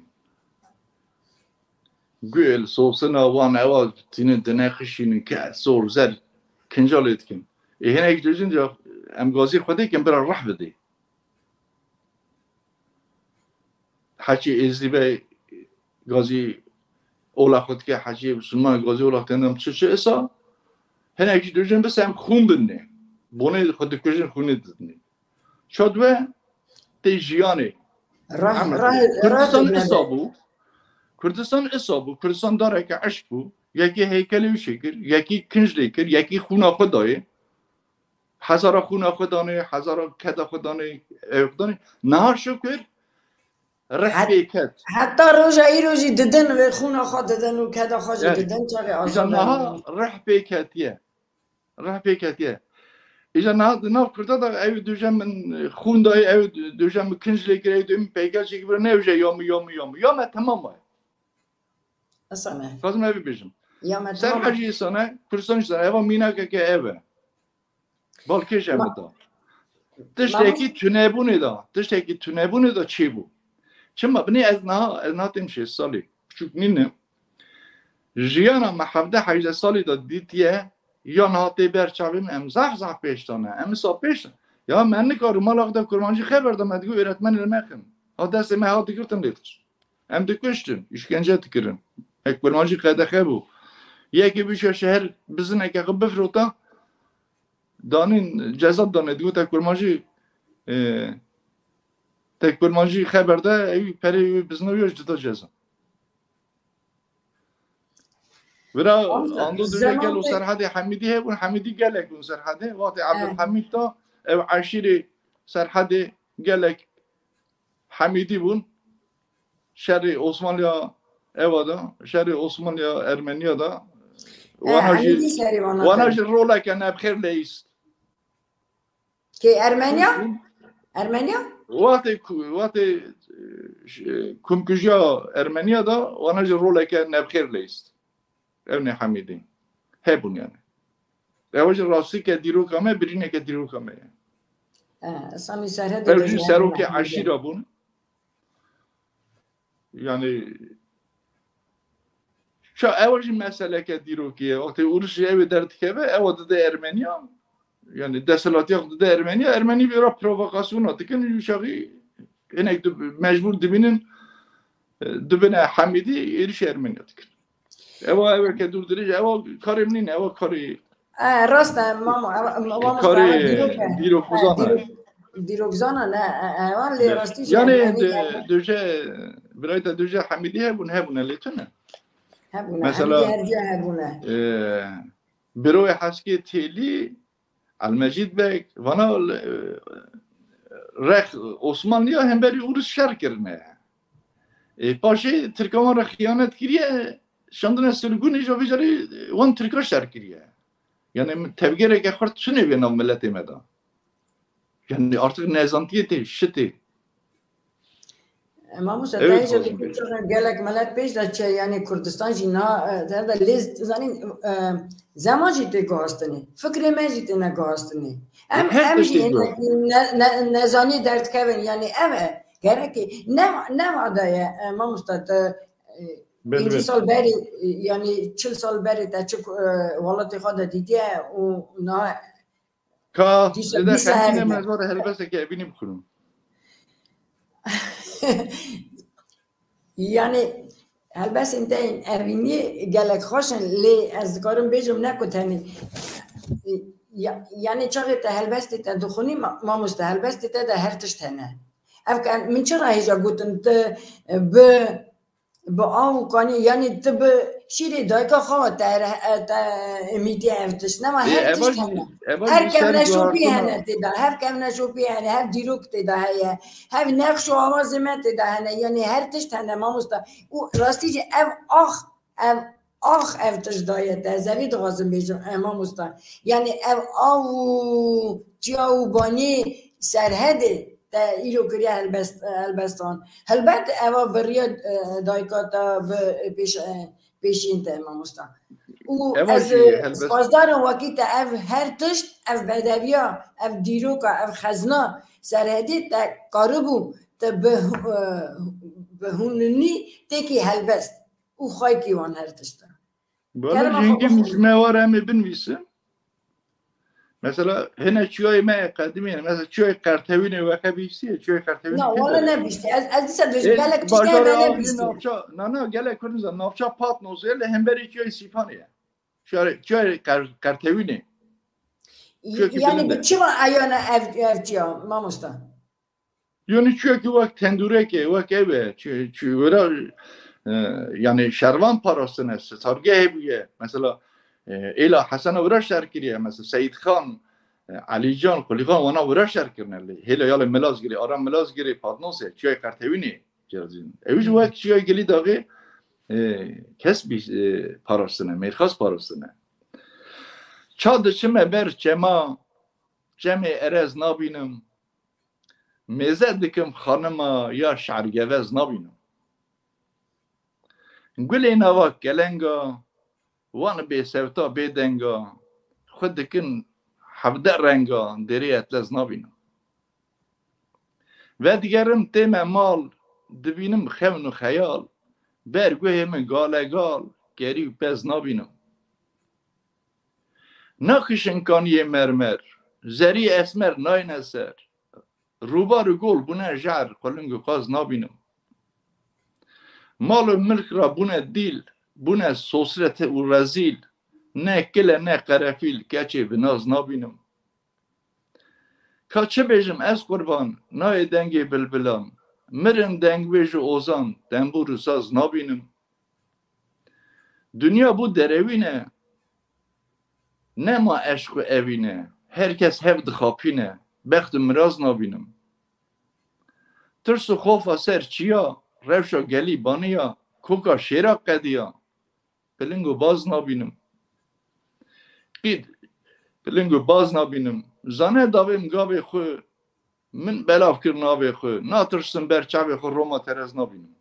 Gul, sosina wan ewa tînin dinexişînin ke sor zer kinca lê dikin. Ê hinek dibêjin, "Ca em gazî Xwedê kin bira reh bidê." Heçî Êzidî be gazî ola xwe dike, heçî Musulman gazî ola xwe dike, çi çi isa. Hinek jî dibêjin, "Bis em xûn bidinê." Bonê xwe dikujin, xûnê didinê. Çadibe tê jiyanê. Rah-, Em rah-, Kurdistan rah-, isa bû. Kurdistan isa bû. Kurdistan dareke eşk bû. Yekî heykelê wî çêkir, yekî kinc lê kir, yekî xûna xwe dayê. Hezara xûna xwe danê, hezara keda xwe danê, ew xwe danê. Niha şukir rih pê ket. Heta roja îro jî didin, xûna xwe didin û keda xwe jî didin, çaxê azad. Niha rih pê ketiye. Rih pê ketiye. Îja niha di nav Kurda da ew duje min xûn dayê, ew duje min kinc lê kir, ew dê min peyker çêkir, ne ew je ya min, ya min, ya min. Ya me temam e. Esane. Xwazim ev bêjim. Ya me temam e. Ser hecî îsane, Kurdistan îsane, eva mînakeke ev e. Balkêş e min da. Tiştekî tunebûnê da, tiştekî tunebûnê da çêbû. Çima binê ez niha, ez niha têm şêst salî, piçûk nîne. Jiyana me hevdeh hejdeh salî da dîtiye, ya niha tê ber çavê min, em zaf zaf pêş tane. Em wisa pêş, ya me nikarin mala xwe de kurmancî xeber da, me digot öğretmenê li me xin. Ha destê me ha digirtin lê diçin. Em dikuştin, îşkence dikirin. Ek kurmancî qedexe bû. Yekê bû şeher bizineke xwe bifrota, danîn ceza danê, digot te kurmancî, e, te kurmancî xeber de, ew perê wê bizina wî ya ji dida ceza. Vira ando duje gel û Serhedê Hemîdî hebûn, Hemîdî gelek bûn Serhedê. Wextê Ebdulhemîd da ew eşîrê Serhedê gelek Hemîdî bûn. Şerê Osmanliya eva da, şerê Osmanliya Ermeniya da. Wana jî, wana jî roleke nebxêr leyîst. Kê Ermeniya? Ermeniya? Wextê ku, wextê, e, ş-, e, komkujiya Ermeniya da, wana jî roleke nebxêr leyîst. Ew ne Hemîdî. Hebûn yani. Ew jî rastîke dîroka me, birîneke dîroka me ye. E, Samî Serhedê. Ew jî serokê eşîra bûn. Yani, ça ew jî meseleke dîrokî ye. Wextê Ûris ji ew ê derdikeve, ew dide Ermeniya. Yani, desthilatiya xwe dide Ermeniya. Ermenî vê re provokasyona dikin, û şaxî hinek di, mecbûr dibînin, e, dibine Hemîdî, êrişî Ermeniya dikin. Ewa, ew ke dûr dirêj, ewa karê min nîne, ewa karê E, rast e, mamo, e, e, mamoste, karê dîrok e. Dîrokxwezan e. Dîrok, dîrokzana ne, e, e, wan lê rastî jî. Yani, yani, duje, birayê te duje Hemîdî hebûn, hebûne lê tune. Hebûne, mesela, Hemîdî her cî hebûne. E, Biroyê Heskê Têlî, Elmecîd Beg, vana, e, rex Osmanliya hemberî Ûris şer kirine. E, paşê Tirka wan re xiyanet kiriye, şandine sirgûnê, ji vê carê wan Tirka şer kiriye. Yani tevgereke xurt çinê vê nav miletê me de. Yani artık nezantiyê tê, şitê. Mamoste, evet, te hêja gelek milet pêş de çe, yani Kurdistan jî na, e, de, de lê zanîn, e, zeman jî tê guhastinê. Fikrê me jî têne guhastinê. Em, em jî ne, ne, nezanî derdikevin, yani ev e. Gerekê ne, ne vada ye, e, mamoste, te, e, pêncî sal berê, e, yani çil sal berê te çi, e, welatê xwe de dîtiye û na Ka dide xemîne me zor helbesteke evînî bixwînim. Yani helbestên te yên evînî gelek xweş in, lê ez dikarim bêjim ne ku tenê. Ya, yani çaxê te helbestê te dixwînî, ma-, mamoste, helbestê te de her tişt hene. Ev ke min çira hêja gotin, tu bi bi av û kanî, yanî tu bi şîrê dayika xwe te re-, e, te emîtiye ev tişt. Nema her tişt hene. Her kevneşopî hene tê de, her kevneşopî hene, her dîrok tê de heye, her nexş û awazê me tê de hene, yanî her tişt hene mamosta. Û rastî jî ev ax, ev ax, ev tişt daye te, ez evî dixwazim bêjim, e, mamosta. Yanî ev av û çiya û banî Serhedê te îro kiriye helbest-, helbestan. Helbet eva bi riya, e, dayika te bi pêş-, e, pêşîn te mamosta. Û ez, e, spasdar im wekî te ev her tişt, ev bedeviya, ev dîroka, ev xezna Serhedê te karibû te bi, e, bi hûninî têkî helbest û xaykî wan her tişt e. Bala jî hingê min ji me were em ê binivîsin. Mesela hene çiyayê me yê qedimî, mesela çiyayê Qertewînê weke bîstiye, çiyayê Qertewînê. Na, wala nebîstiye. Ez, ez dîsa gelek tiştê me nebîstiye. Navça, na, na, gelek Kurd nizan. Navça Patnosê li hemberî çiyayê Sîpanê ye. Çiyayê, çiyayê Qer-, Qertewînê. Yani bi çima eyane ev, ev çiya, mamosta? Yanî çiyekî wek tendûrekê, wek ev e, çi, çi wira, e, yanî şervan parastine, sitargehê bûye. Mesela, e, êla Hesena wira şer kiriye, mesela Seyîd Xan, Elîcan, Qulîxan wana wira şer kirine lê. Hêla yalê Milazgirê, ara Milazgirê Padnosê, çiyayê Qertewînê. Ew jî wek çiyayê Gilî Daxê, e, kes bî, e, parastine, mêrxas parastine. Ça diçime ber çema, çemê erez nabînim. Mêze dikim xanima ya şergevez nabînim. Gulê nava kelenga, wan bê sewta bê denga, xwe dikin hevde renga, derê etlez nabînim. Vedigerim tême mal, dibînim xewn û xeyal, ber guhê min galegal, kerî û pez nabînim. Nakişin kaniyê mermer, zerî esmer nayne ser, rûbar û gol bûne jer, quling û qaz nabînim. Mal û milk ra bûne dîl, bûne sosret û rezîl, ne kile ne qerefîl, keçê bi naz nabînim. Ka çi bêjim ez qurban, nayê dengê bilbilan, mirin dengbêj û ozan, tembûr û saz nabînim. Dinya bû derewîne, nema eşq û evîne, her kes hev dixapîne, bext û miraz nabînim. Tirs û xofa ser çiya, rewşa gelî baniya, koka şêra qediya, piling û baz nabînim. Qîd, piling û baz nabînim. Zane davêm gavê xwe, min belav kir navê xwe. Natirsim ber çavê xwe Roma terez nabînim.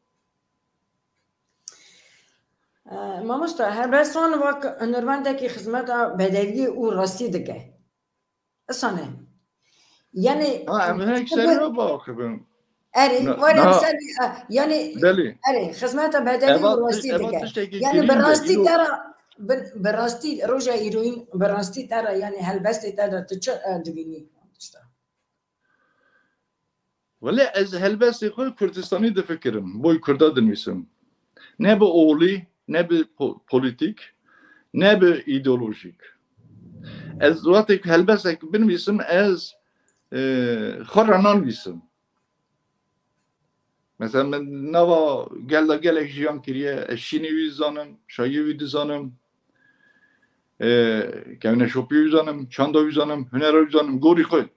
Mamosta, helbestan wek hunermendekî xizmeta bedewiyê û rastî dike. Isane. Yani Ha, em hinek ser wê biaxivin. Erê, Na- were na- ser, e, yani, Belê. Erê, xizmeta bedewî Eva û rastî tiş-, eva dike. Tiştekî Yani, girîng bi e, rastî îro- te re, bi, bi rastî, roja îroyîn, bi rastî te re, yani, helbestê te de tu çi, e, dibînî? Tişta. Wele ez helbestê xwe Kurdistanî difikirim, boy Kurda dinivîsim. Ne bi olî, ne bi po-, polîtîk, ne bi îdeolojîk. Ez wextê ku helbestek binivîsim, ez, e, xwe re nanivîsim. Mesela min nava gel de gelek jiyan kiriye, ez şînê wî dizanim, şayiyê wî dizanim, e, kevneşopiyê wî dizanim, çanda wî dizanim, hunera wî dizanim, gorî xwe.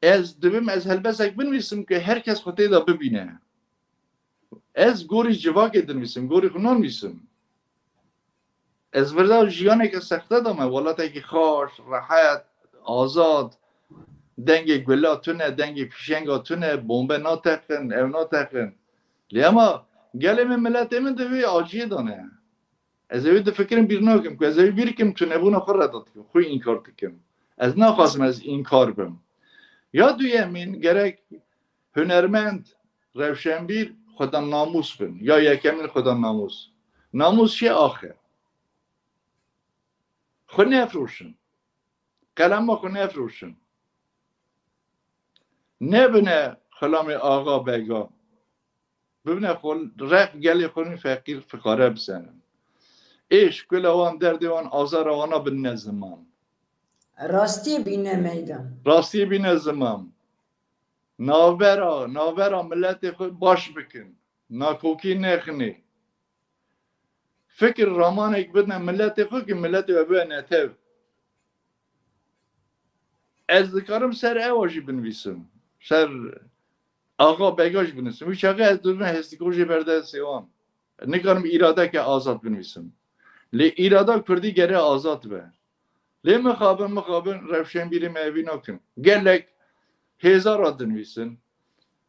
Ez dibim, ez helbestek binivîsim ku her kes xwe tê de bibîne. Ez gorî civakê dinivîsim, gorî xwe nanivîsim. Ez virda jiyaneke sexte de me, welatekî xweş, rehet, azad, dengê gula tune, dengê fîşenga tune, bombe nateqin, ev nateqin. Lê ema gelê min, miletê min di vê aciyê de ne. Ez ê wê difikirim, bîr nakim ku ez ê wê bîr kim, tunebûna xwe reda dikim, xwe înkar dikim. Ez naxwazim ez înkar bim. Ya duyemîn, gerek hunermend, rewşenbîr xwedan namûs bin. Ya yekemîn xwedan namûs. Namûs çi axe? Xwe nefroşin. Qelema xwe nefroşin. Nebine xulamê axa bega. Bibine xwe req gelê xwe rûn feqîr fiqare bisenin. Êş, kula wan, derdê wan, azara wana binine ziman. Rastiyê bîne meydan. Rastiyê bîne ziman. Navbera, navbera miletê xwe baş bikin. Nakokî nexinê. Fikir, ramanek bidine miletê xwe ki miletê we bibe netew. Ez dikarim ser ewa jî binivîsim. Ser Axa Bega jî binivîsim. Wî çaxê ez dibim hestîkojê ber destê wan. Nikarim îradeke azad binivîsim. Lê îrada kurdî gere azad be. Lê mixabin, mixabin, rewşenbîrê me evî nakin. Gelek hêza re dinivîsin.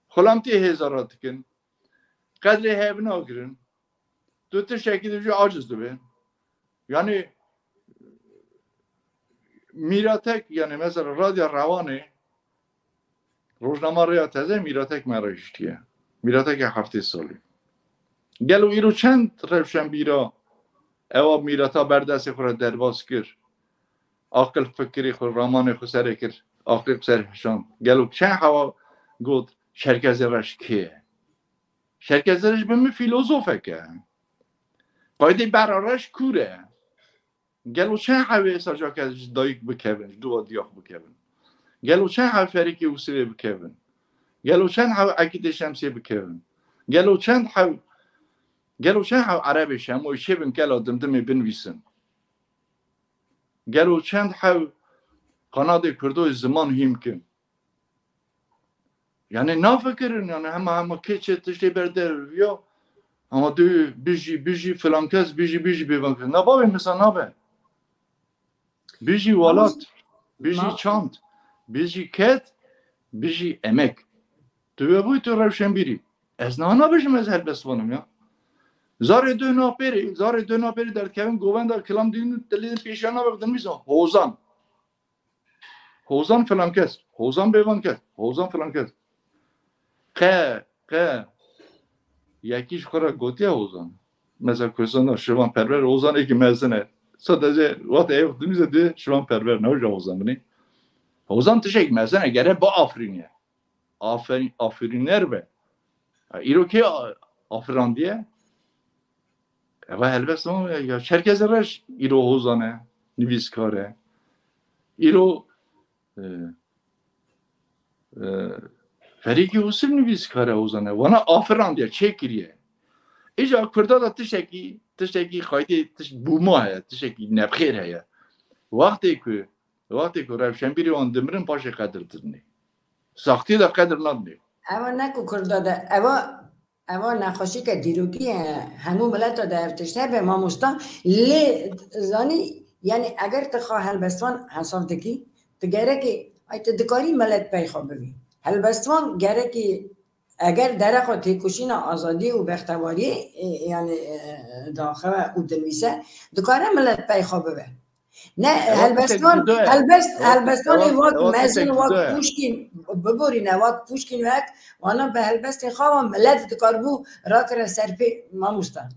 Xulamtiyê hêza re dikin. Qedrê hev nagirin. Tu tiştekî dibêjî, aciz dibê. Yani Mîratek, yani mesela Radya Rewanê, rojnama Rêya Teze Mîratek me re hiştiye. Mîratekê heftê salî. Gelo îro çend rewşenbîra ewa mîrata ber destê xwe re derbas kir? Aqil fikirê xwe, ramanê xwe serê kir, aqilê xwe serê hişand. Gelo çend hewa got Şerkezê reş kê ye? Şerkezê reş bi min fîlozofek e. Qaydê bera reş kûr e. Gelo çend hewê saca ke ji dayik bikevin, ji dua diyax bikevin? Gelo çend hew ferîkê Usivê bikevin? Gelo çend hew Ekîdê Şemsiyê bikevin? Gelo çend hew, gelo çend hew Erebê Şemoyê çêbin kela Dimdimê binivîsin? Gelo çend hew Qanadê Kurdo ziman hîm kim. Yani nafikirin yani hema hema keçe tiştê ber der ya. Ama diyor bijî, bijî filan kes, bijî, bijî bêvan kes. Na bavê mesela nabe. Bijî welat, bijî çand, bijî ked, bijî emek. Tu ve bûy tu rewşenbîrî. Ez niha nabêjim ez helbestvan im ya. Zarê dê napêrê, zarê dê napêrê derdikevin govenda kilam dîn dilê pêşiya nabek dinivîsan Hozan. Hozan filan kes, Hozan bêvan kes, Hozan filan kes. Qe, qe. Yekî ji xwe re gotiye Hozan. Mesela Kurdistan de Şivan Perwer Hozanekî mezin e. Sadece wextê ew dinivîse dê Şivan Perwer ne hoca Hozan binê. Hozan tişek mezin e, gere biafirîne. Aferîn, afirîner be. Ya, îro kê a-, afirandiye? Eva helbest ama ya Çerkez Reş îro Hozan e, nivîskar e. Îro, e, e, Ferîkî Husir nivîskar e Hozan e. Wana afirandiye, çêkiriye. Îca Kurda da tiştekî, tiştekî xaytê, tişt bûma heye, tiştekî nebxêr heye. Wextê ku, wextê ku rewşenbîrê wan dimirin paşê qedir dinê. Saxtiyê de qedir nadinê. Ewa ne ku Kurda de, ewa, ewa nexweşîke dîrokî ye, hemû mileta de ev tişt hebe mamosta, lê zanî, yani eger tu xwe helbestvan hesab dikî, tu gerekî, ay tu dikarî milet pey xwe bivî. Helbestvan gerekî eger dereqa têkoşîna azadiyê û bextewariyê, e, yani, e, daxewe û dinivîse, dikare milet pey xwe bibe. Ne, ewa tişek helbestvan, cuda ye. Helbest, ewa, helbestvanê ewa, wak ewa mezin, tişek wak cuda ye. Puşkîn, biborîne, wak Puşkîn wek, wana bi helbestên xwe ve milet dikaribû rakire ser pê mamosta.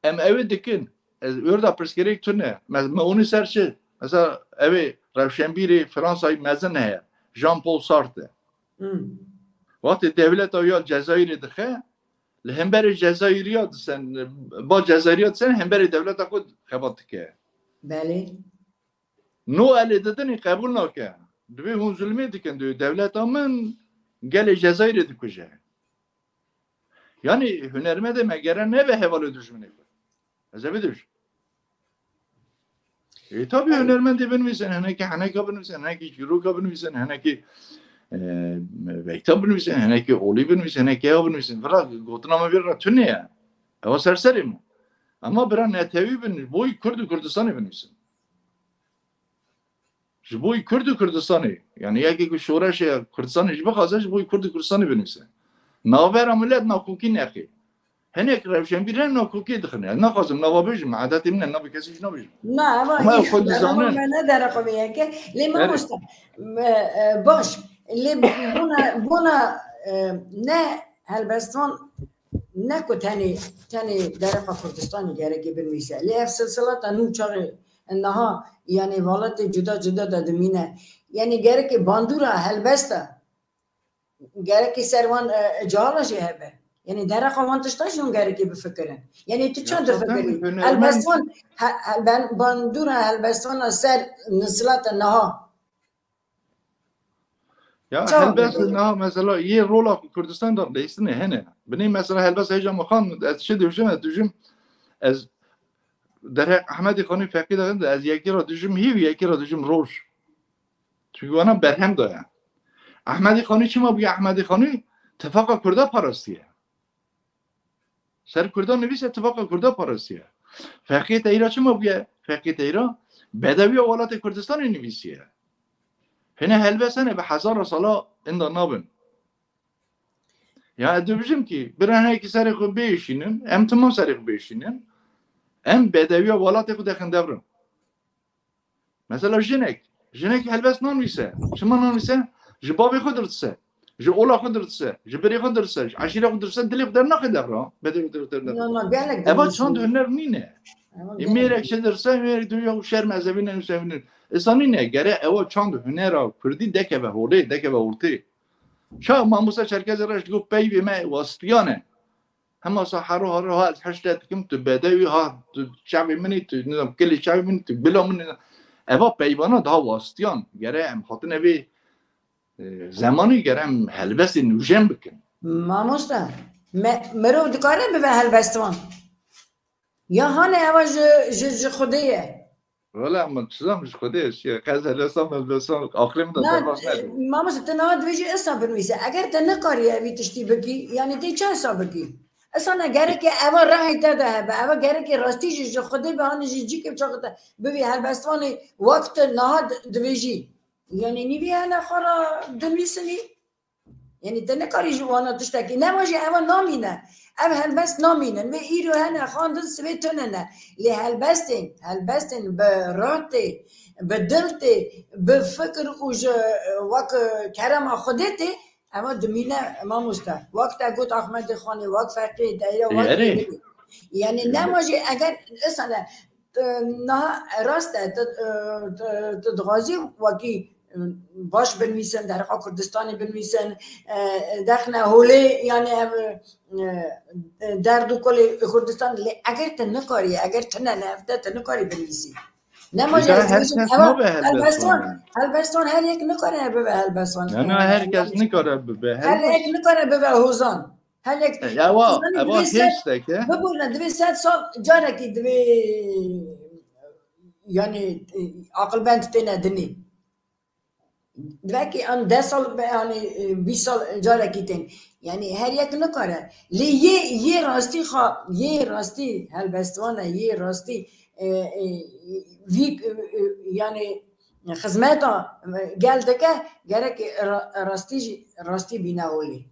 Em ew ê dikin. Ez, orada pirsgirêk tune. Me, me onî ser çi? Mesela ew ê rewşenbîrê Fransayî mezin heye. Jean-Paul Sartre. Hmm. Wextê dewleta ya Cezayirê dixe, li hemberê Cezayiriya disen, ba Cezayiriya disen, hemberê dewleta xwe xebat dike. Belê. No elê didinî qebûl nake. Divê hûn zulmê dikin, divê dewleta min gelê Cezayirê dikuje. Yani hunermendê me gere nebe hevalê dijminê xwe. Ez ê bidij. E, tabii hunermendê binivîsin, hinekî heneka binivîsin, hinekî çîroka binivîsin, hinekî, e, veyta binivîsin, hinekî olî binivîsin, hinekî ya binivîsin. Vira gotina me vira tune ye. Ewa serserê min. Ama bira netewî bin, boy Kurd û Kurdistanê binivîsin. Ji bo Kurd û Kurdistanê, yani yekê ku şoreşê Kurdistanê jî bixwaze, ji bo Kurd û Kurdistanê binivîse. Navbera milet nakokî neqê. Hinek rewşenbîr ne nakokî dixine. Ez naxwazim nava bêjim, edetê min e, navê kesî jî nabêjim. Na, eva, ama ev xwe dizanin. Me ne dereqo vê yekê. Lê mamosta, e, e, baş. Lê bona, bona, e, ne helbestvan ne ku tenê, tenê dereqa Kurdistanê gerekê binivîse. Lê ev silsilata nû çaxê niha, yani, welatê cuda cuda de dimîne. Yani, gerekê bandora helbesta, gerekê ser wan, e, cihana jî hebe. Yani, dereqa wan tişta jî hûn gerekê bifikirin. Yani, tu çend difikirî? Helbestvan, he, he, ben, bandora helbestana ser silsilata niha. Ya helbest niha mesela yê rola ku Kurdistan da leyistine hene. Binê mesela helbest heyecan mixan, ez çi dibijim, ez dibijim, ez derheq Ehmedê Xanî Feqî de ez yekî ra dibijim hîv, yekî ra dibijim roj. Çünkü wana berhem daye. Ehmedê Xanî çima bûye Ehmedê Xanî? Tifaqa Kurda parastiye. Ser Kurda nivîse, tifaqa Kurda parastiye. Feqiyê Teyra çima bûye Feqiyê Teyra? Bedewiya welatê Kurdistanê nivîsiye. Hene helbest hene bi hezara sala inda nabin. Ya ez dibijim ki, bira hinekî serê xwe bêşînin, em timam serê xwe bêşînin, em bedewiya welatê xwe dexin devre. Mesela jinek. Jinek helbest nanivîse. Çima nanivîse? Ji bavê xwe dirdise. Ji ola xwe dirdise. Ji birê xwe dirdise. Ji eşîra xwe dirdise. Dilê xwe dernaxe devra. Bedê xwe dirdise. Eva çand huner nîne. Ê mêrek çi dirse, mêrek diyor ya şer mezhebi ne, mezhebi ne. Esa nîne. Gere eva çand hunera Kurdî dekeve holê, dekeve ortê. Ça mamosta Çerkezê Reş digot peyvê me wastiyane. Hema sa hero hero ha ez hişte dikim, tu bedewî ha, tu çavê min î, tu nizam kilê çavê min î, tu bila min î. Eva peyvana daha wastiyan. Gere em hatine vê, e, zemanî gere em helbestê nûjen bikin. Mamosta, me, mirov dikare bibe helbestvan? Ya hane eva ji, ji, ji Xwedê ye. Wala min çizam ji Xwedê şiye. Qez helbestan, helbestan aqlê min de Na, derbas nebe. Mamoste, te niha divê jî esa binivîse. Eger te nekariye evî tiştî bikî, yanî tê çi esa bikî? Esa ne gereke eva rehê te de hebe. Eva gereke rastî jî ji Xwedê be, hanî jî cîkê çaxê te bivî helbestvanê wek tu niha di-, divê jî. Yanî nîvî hene xwe re dinivîsinî. Yanî te nekarî ji wana tiştekî. Nema jî eva namîne. Ev helbest namînin. Vê îro hene xandin sibê tune ne. Lê helbestên, helbestên bi ruh tê, bi dil tê, bi fikir û ji, e, wek, e, kerema Xwedê tê, eva dimîne mamoste. Wek te got Ahmedê Xanê, wek Feqê Deyra, wek Erê. Yanî nema jî eger isane, e, niha rast e, tu, e, tu, tu dixwazî wekî, e, baş binivîsin, derheqa Kurdistanê binivîsin, e, dexne holê, yanî ev, e, derd û kolê Kurdistan, lê eger te nikarî, eger tune ne ev te, te nikarî binivîsî. Nema jî Îda ez her dibêjim, kes eva nabe helbestvan, helbestvan. Helbestvan her yek nikare bibe helbestvan. Ne, ne, her kes nikare bibe. Her yek nikare bibe hozan. Her yek, Ewa, zanî ewa divê ser, hêşteke. Bibûne, divê sed sal carekî divê, yanî, e, aqilbend têne dinê. Divekî em deh sal be, yanî, e, bîst sal carekî tên. Yanî her yek nikare. Lê yê, yê rastî xa-, yê rastî helbestvan e, yê rastî, e, e, vî, e, e, yanî xizmeta, e, gel dike, gerek ra-, rastî jî, rastî bîne holê.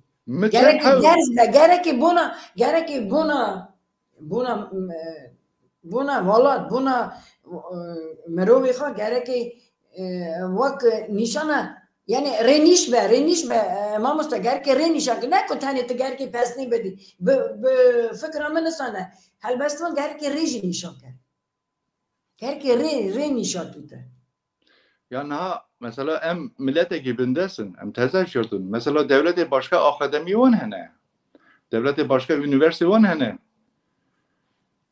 Gerek gerz be, gerek bona, gerek bona, bona, e, bona welat, bona, e, mirovê xwe gerek, e, wek nîşana, yanî rênîş be, rênîş be, e, mamoste, gerek rê nîşan ke. Ne ku tenê tu gerek pesnî bidî. Bi, bi fikra min nisane. Helbestvan gerek rê jî nîşan ke. Gerek rê, rê nîşan bide. Ya niha mesela em miletekî bindest in, em teze şirtin. Mesela dewletê başka akademî wan hene. Dewletê başka unîversîte wan hene.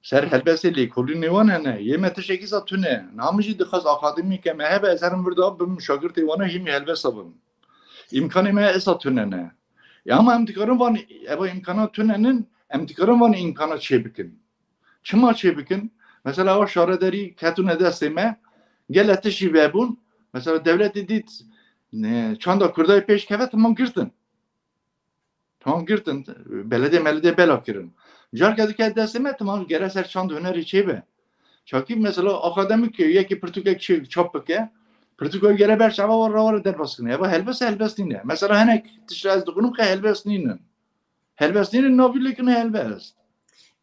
Ser helbestê lêkolînê wan hene. Yê me tiştekî sa tune. Niha min jî dixwest akademîke me hebe, ez herim vir de bim şagirtê wana hîmî helbesta bim. Îmkanê me esa tune ne. Ya ama em dikarin van, eva îmkana tune nin, em dikarin van îmkana çê bikin. Çima çê bikin? Mesela o şaredarî ketûne destê me, gele tiştî vebûn. Mesela dewletê dît, ne, çanda Kurdayê pêş keve, tamam girtin. Tamam girtin. Beledê meledê bela kirin. Carke dike destê me, tamam gere ser çand hunerê çê be. Çakî mesela akademîk yekî pirtûkek çê çap bike, pirtûka gere ber çava war rawar derbas kine. Eva helbest helbest nîne. Mesela hinek tişt ez dixunim ke helbest nînin. Helbest nînin, navî lêkin helbest.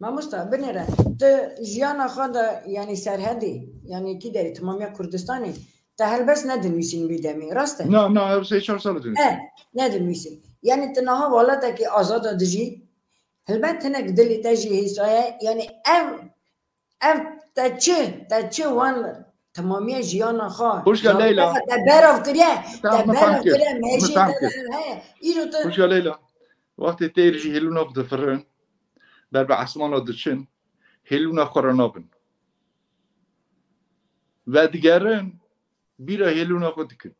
Mamosta, binêre, tu jiyana xwe de, yanî serhedê, yanî kî derê, timamiya Kurdistanê, te helbest nedinivîsîn vî demê, rast e? Na, na, ev sê çar sal dinivîsîn. E, nedinivîsîn. Yanî tu niha welatekî azada dijî, helbet hinek dilê te jî hêsaye, yanî ev, ev te çi, te çi wan timamiya jiyana xwe, Xwişka Leyla. Te berav kiriye, te berav kiriye, mejiyê te heye. Îro tu Xwişka Leyla. Wextê teyr ji hêlûna xwe difirin, ber bi esmana diçin, hêlûna xwe re nabin. Vedigerin, bîra hêlûna xwe dikin.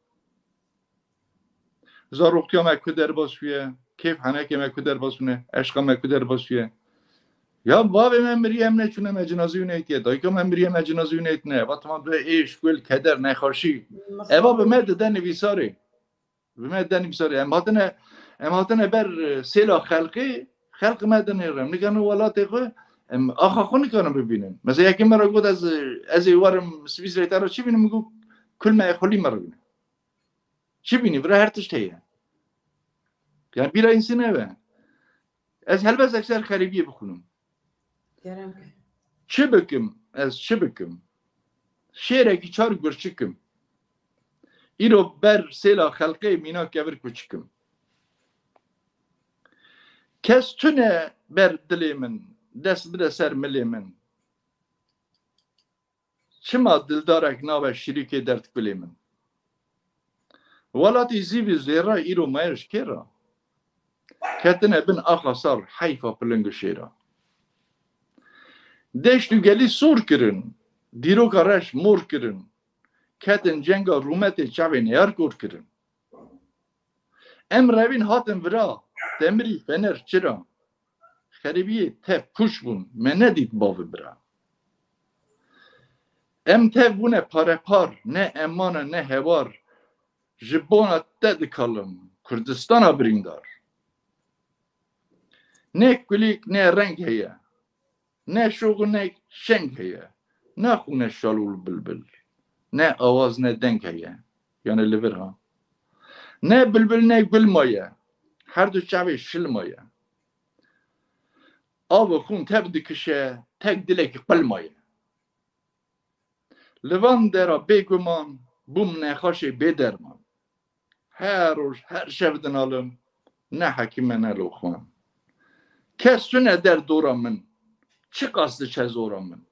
Zaroktiya me ku derbas bûye, kêf henekê me ku derbas bûne, eşqa me ku derbas bûye. Ya bavê me miriye, em neçûne, me cinazî wî neytiye. Dayika me miriye, me cinazî wî neytine. Eva tamam due êş, kul, keder, nexweşî. Eva bi me dide nivîsarê. Bi me denî bisarê. Em hatine, em hatine ber, e, sêla xelkê, xelk me dinêre. Em nikarin welatê xwe, em axa xwe nikarin bibînin. Mesela yekê me re got, ez, ez ê werim Swîsreyê te re çi bînim? Min got, kul me xulî me re bîne. Çi bînî? Vira her tişt heye. Yani bîra însî nebe. Ez helbest ekser xerîbiyê bixwînim. Kerem ke. Çi bikim? Ez çi bikim? Şêrekî çar gurçikim. Îro ber sêla xelkê mîna kevir kuçikim. Kes tune ber dilê min, dest bide ser milê min. Çima dildarek nabe şirîkê derdkulê min? Welatî zîvî zêra îro maye ji kê re? Ketine bin axa sar heyfa piling û şêra. Deşt û gelî sor kirin, dîroka reş mor kirin. Ketin cenga rûmetê çavê neyar kor kirin. Em revîn hatin vira, demirî fener çira. Xerîbiyê tev pûç bûn, me nedît bav û bira. Em tev bûne parepar, ne eman e ne hewar. Ji bona te dikalim, Kurdistana birîndar. Ne kulîk ne reng heye, ne şox û ne şeng heye, ne xûne şal û bilbil, ne awaz ne deng heye. Yani li vir ha. Ne bilbil ne gul maye, her du çavê şil maye. Av û xûn tev dikişe, tek dilekî qil maye. Li van dera bêguman bûm nexaşê bêderman. Her roj, her şev dinalim, ne hekîm e ne loqman. Kes çune der dora min, çiqas diçe zora min.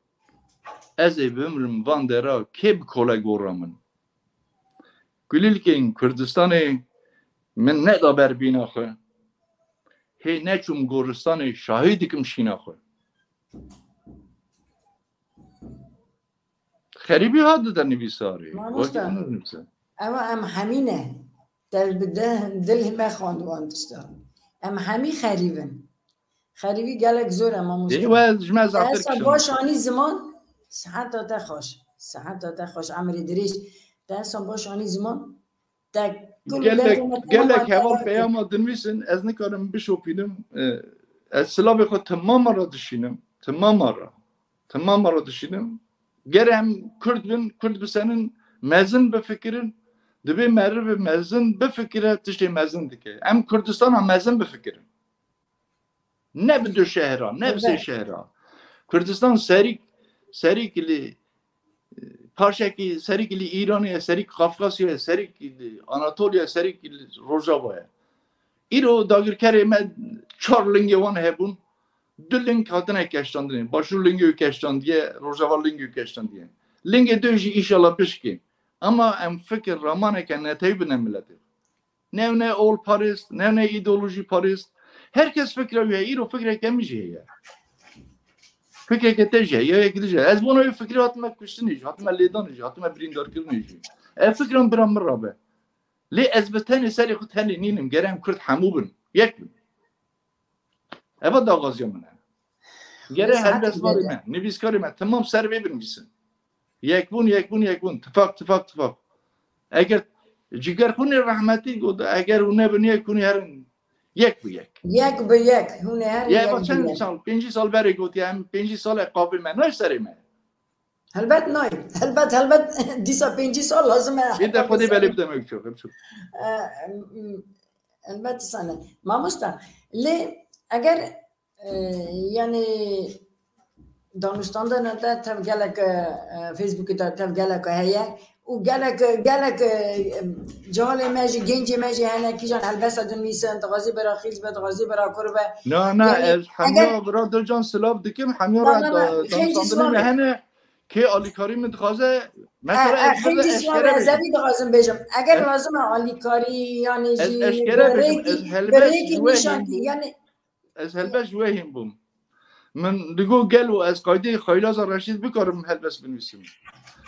Ez ê bimrim van dera, kê bi kole gora min. Kulîlkên Kurdistanê min neda ber bîna xwe. Hê neçûm goristanê, şahî dikim şîna xwe. Xerîbî hat dide nivîsarê. Mamosta, wekî nivîse. Ewa em hemî ne. Te bi de, dil me xwend wan tişta. Em hemî xerîb in. Xerîbî gelek zor e mamosta. Ê, we ji me zehtir kişin. Te esa baş anî ziman, siheta te xweş. Siheta te xweş, emrê dirêj. Te esa baş anî ziman, te kul gelek, gelek heval peyama dinivîsin, ez nikarim bişopînim. E, ez silavê xwe timama re dişînim. Timama re. Timama re dişînim. Gere em Kurd bin, Kurd bisenin, mezin bifikirin. Dibê meriv mezin bifikire, tiştê mezin dike. Em Kurdistana mezin bifikirin. Ne bi du şehra, ne bi sê şehra. Kurdistan serîk, serîk li, parçekî serîk li Îranê ye, serîk Kafkasya ye, serîk li Anatolya ye, serîk li Rojava ye. Îro dagirkerê me çar lingê wan hebûn, du ling hatine keştandinê. Başûr lingê wî keştandiye, Rojava lingê wî keştandiye. Lingê dê jî îşallah bişkê. Ama em fikir ramaneke netewî bine miletê. Ne ne olparêst, ne ne îdeolojî parêst. Her kes fikra wî heye. Îro fikreke min jî heye. Fikreke te jî heye, yek din jî heye. Ez bona wê fikrê hatime kuştinê jî, hatime lêdanê jî, hatime birîndarkirinê jî. Ev fikran bira min rabe. Lê ez bi tenê serê xwe tenê nînim. Gere em Kurd hemû bin. Yek bin. Eva daxwaziya min e. Gere helbestvarê me, nivîskarê me, temam ser vê binivîsin. Yekbûn, yekbûn, yekbûn. Tifak, tifak, tifak. Eger Cigerxûnê rehmetî got, eger hûn nebin yek, hûn ê herin yek bi yek. Yek bi yek. Hûn ê herin yek bi yek. Ya çend sal? Pêncî sal berê gotiye, em pêncî sal e qavê me, nayê serê me. Helbet nayê. Helbet, helbet dîsa pêncî sal lazim e. Ê de Xwedê belê bide me biçûk, biçûk. E, m, Elbet sane. Mamosta, lê eger, e, yani danûstandina te tev gelek, e, Facebookê te tev gelek heye û gelek, gelek, e, cihalê me jî, gencê me jî hene, kîjan helbesta dinivîsin, dixwazî bira xîz be, dixwazî bira kur be. Na, na, yani, ez hemiya bira Dilcan silav dikim, hemiya ra danûstandinê me hene. Kê alîkarî min dixwaze, mesela, e, ez xêncî silav ez evî dixwazim bêjim. Eger lazim e alîkarî, yani jî bi rêkî, bi rêkî nîşan kî, yani. Ez helbest ji wê hîn bûm. Min digo gelo ez qaydê Xeylaza Reşîd bikarim helbest binivîsim.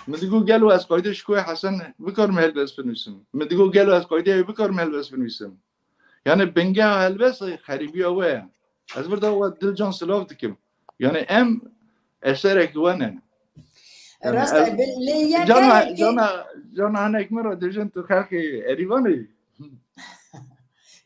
Min digo gelo ez qaydê Şikoyê Hesen bikarim helbest binivîsim. Min digo gelo ez qaydê ew bikarim helbest binivîsim. Yani bingeha helbestê xerîbiya we ye. Ez vir da we Dilcan silav dikim. Yani em eserek we ne. Yani rast e, lê yek cana, cana, cana hinek min re dibêjin tu xelkê Erîvanê.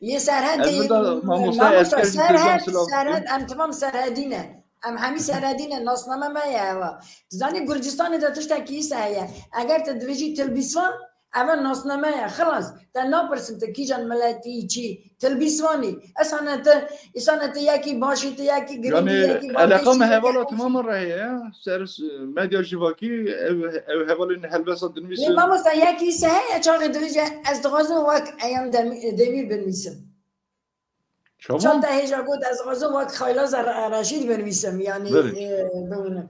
Yê Serhedê, mamosta Serhed, Serhed, em temam Serhedî ne. Em hemî Serhedî ne, nasname me ye eva. Tu zanî Gurcistanê de tiştekî îse heye. Eger tu dibêjî Tilbîsvan, eve nasname ye, xilas. Te napirsin tu kîjan miletî, çi, Tilbîsvanî. Îsane tu, îsane tu yekî başî, tu yekî girîngî, yekî baqî. Eleqa me hevala temaman re heye ya. Ser medya civakî ev, ev hevalên helbesta dinivîsin. Lê mamosta yekî îse heye çaxê dibêje ez dixwazim wek Eyan Demî-, Demîr binivîsim. Çawa? Çawa te hêja got ez dixwazim wek Xaylaza Re-, Reşîd binivîsim, yani, e, bimirim.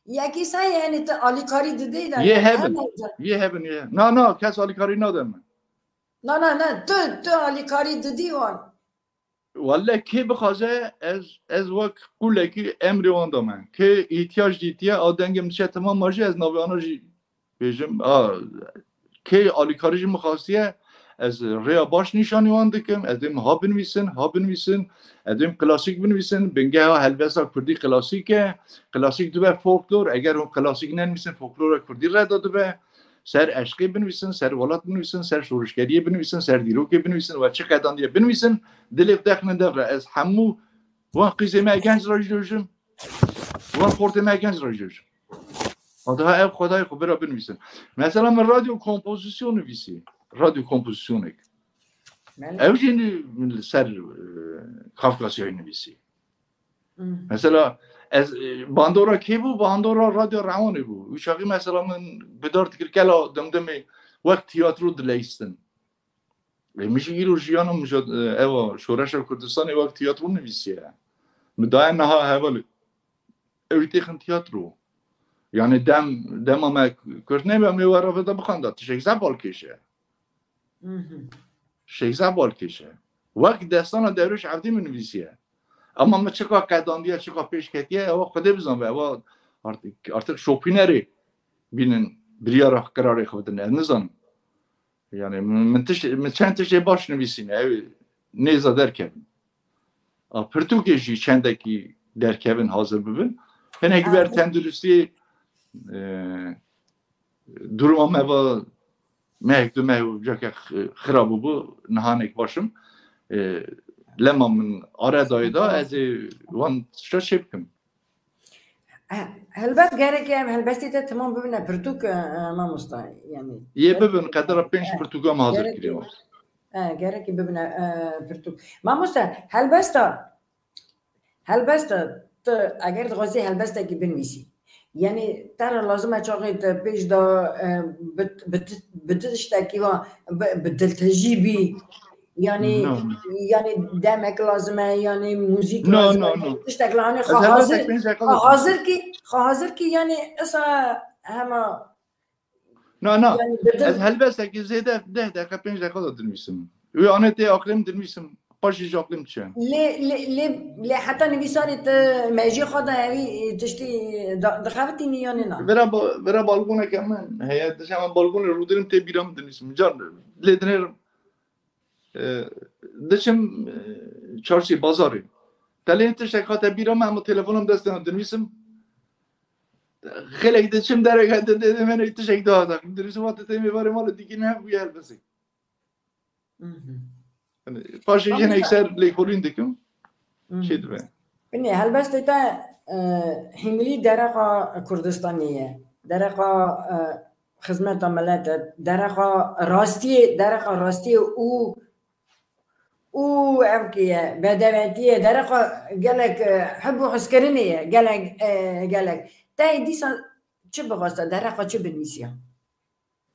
Yekî se, yani, tu alîkarî didî de, yê hebin. Yê hebin, yê. Na, na, kes alîkarî nade min. Na, na, na, tu, tu alîkarî didî wan. Welle kê bixwaze ez, ez wek qûlekî emrê wan dame. Kê îhtiyac dîtiye, a dengê min diçe temam ma jî ez navê wana jî bêjim, a, kê alîkarî ji min xastiye, Ez rêya baş nîşanî wan dikim. Ez dêm ha binivîsin, ha binivîsin. Ez dêm klasîk binivîsin. Bingeha helbesta kurdî klasîk e. Klasîk dibe folklor. Eger hûn klasîk nenivîsin, folklora kurdî reda dibe. Ser eşqê binivîsin, ser welat binivîsin, ser şorişgeriyê binivîsin, ser dîrokê binivîsin, we çi qedandiyê binivîsin, dilê xwe dexine dev re. Ez hemû wan qîzê me genc re jî dibêjim, wan xortê me genc re jî dibêjim. Hatiha ev xwedayê xwe bira binivîsin. Mesela min radyo kompozîsyon nivîsî. Radyo kompozîsyonek. Belê. Ew jî ni-, min li ser, e, Kafkasyayê nivîsî. Hmm. Mesela ez, e, bandora kê bû? Bandora Radyo Rewanê bû. Wî çaxî mesela min guhdar dikir kela Dimdimê wek tiyatro dileyistin. E, min jî îro jiyana min jî, e, ewa şoreşa Kurdistanê wek tiyatro nivîsiye. Min daye niha hevalê. Ew ê têxin tiyatro. Yani dem, dema me kurt nebe, em ê were veda bixwenda. Tiştek zaf balkêş e. Mhm. Tiştek zaf balkêş e. Wek destana Dewrêş Evdî min nivîsiye. Ama min çiqa qedandiye, çiqa pêş ketiye, ewa Xwedê bizanbe, ewa artık, artık şopînerê bînin, biryara qirarê xwe bidin, ez nizanim. Yani min, min tiş-, min çend tiştê baş nivîsîne, ew nêza derkevin. A, pirtûkê jî çendekî derkevin, hazir bibin. Hinek ber tenduristiyê, e, duruma me va mehek du meh û cake x-, xira bûbû, nihanek baş im. E, lema min are dayê da, ez ê wan tişta çê bikim. He, helbet gerek em helbestê te temam bibine pirtûk, e, e, mamosta, yani. Yê bibin, qedera pênc pirtûka me hazir kiriye. He, gerek bibine, e, pirtûk. Mamosta, helbesta, helbesta, tu eger dixwazî helbestekî binivîsî, yani, te re lazim e çaxê te pêş de, e, bi, bi, bi tiştekî va, bi, bi diltijî bî, yani, No. yani demek lazim e, yani muzîk No, lazim no, e, no. tiştek lazim e. Ez Xwe helbestek hazir, pênc deqa xwe hazir kî, xwe hazir kî, yani, esa hema, No, no. yani, bi dil- Ez helbestekî zêde deh deqa, pênc deqa da dinivîsim. Wê anê tê aqlim dinivîsim. Paşê ji aqlim diçe. Lê, lê, lê, lê heta nivîsarê te mejiyê xwe de evî, e, tiştî da-, dixebitînî yanê na? Vera ba-, vera balkoneke min heye, dişem balkonê rûdirim tê bîra min dinivîsim. Car lê dinêrim. E, diçim, e, çarşî, bazarê. Telê tiştek hate bîra min, hema telefonam destê min dinivîsim. Xelek diçim derek hate dê, dê, dê, tiştek daha tak. Dinivîsim hate tê mêvarê malê dikî ne bûye helbesek. Mhm. Yani, paşê Tamam. jinek ser lêkolîn dikim. Mhm. Çê dibe. Binê, helbestê te, e, hîmilî dereqa Kurdistanê ye. Dereqa, e, xizmeta milet e. Dereqa rastiyê, dereqa rastiyê û, û ev ki ye, bedewetiyê, dereqa gelek, e, hib û hizkirinê ye. Gelek, e, gelek. Te dîsa çi bixwesta, dereqa çi binivîsiya?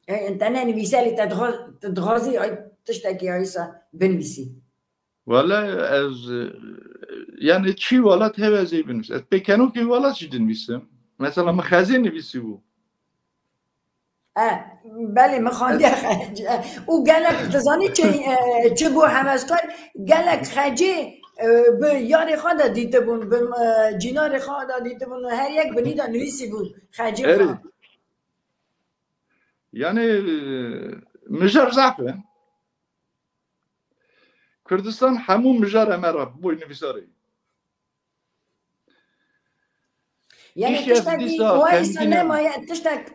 E, te ne nivîse lê te dixa-, te dixwazî ay tiştekî aysa binivîsî. Wele ez, e, yani çi welat heve ez ê binivîsim. Ez pêkenokê welat jî dinivîsim. Mesela min xezê nivîsî bû. E, belê min xandiye xece. Û gelek dizanî çi, e, çi bû heveskar, gelek xecê, e, bi yarê xwe de dîtibûn, bi, e, cînarê xwe de dîtibûn. Her yek binî de nivîsî bû xecê Erê. xwe. Yani, e, mijar zaf e. Kurdistan hemû mijar e me re, boy nivîsarê. Yani Îşev tiştekî dîsa way xemgîn e. Sene maye, tiştek,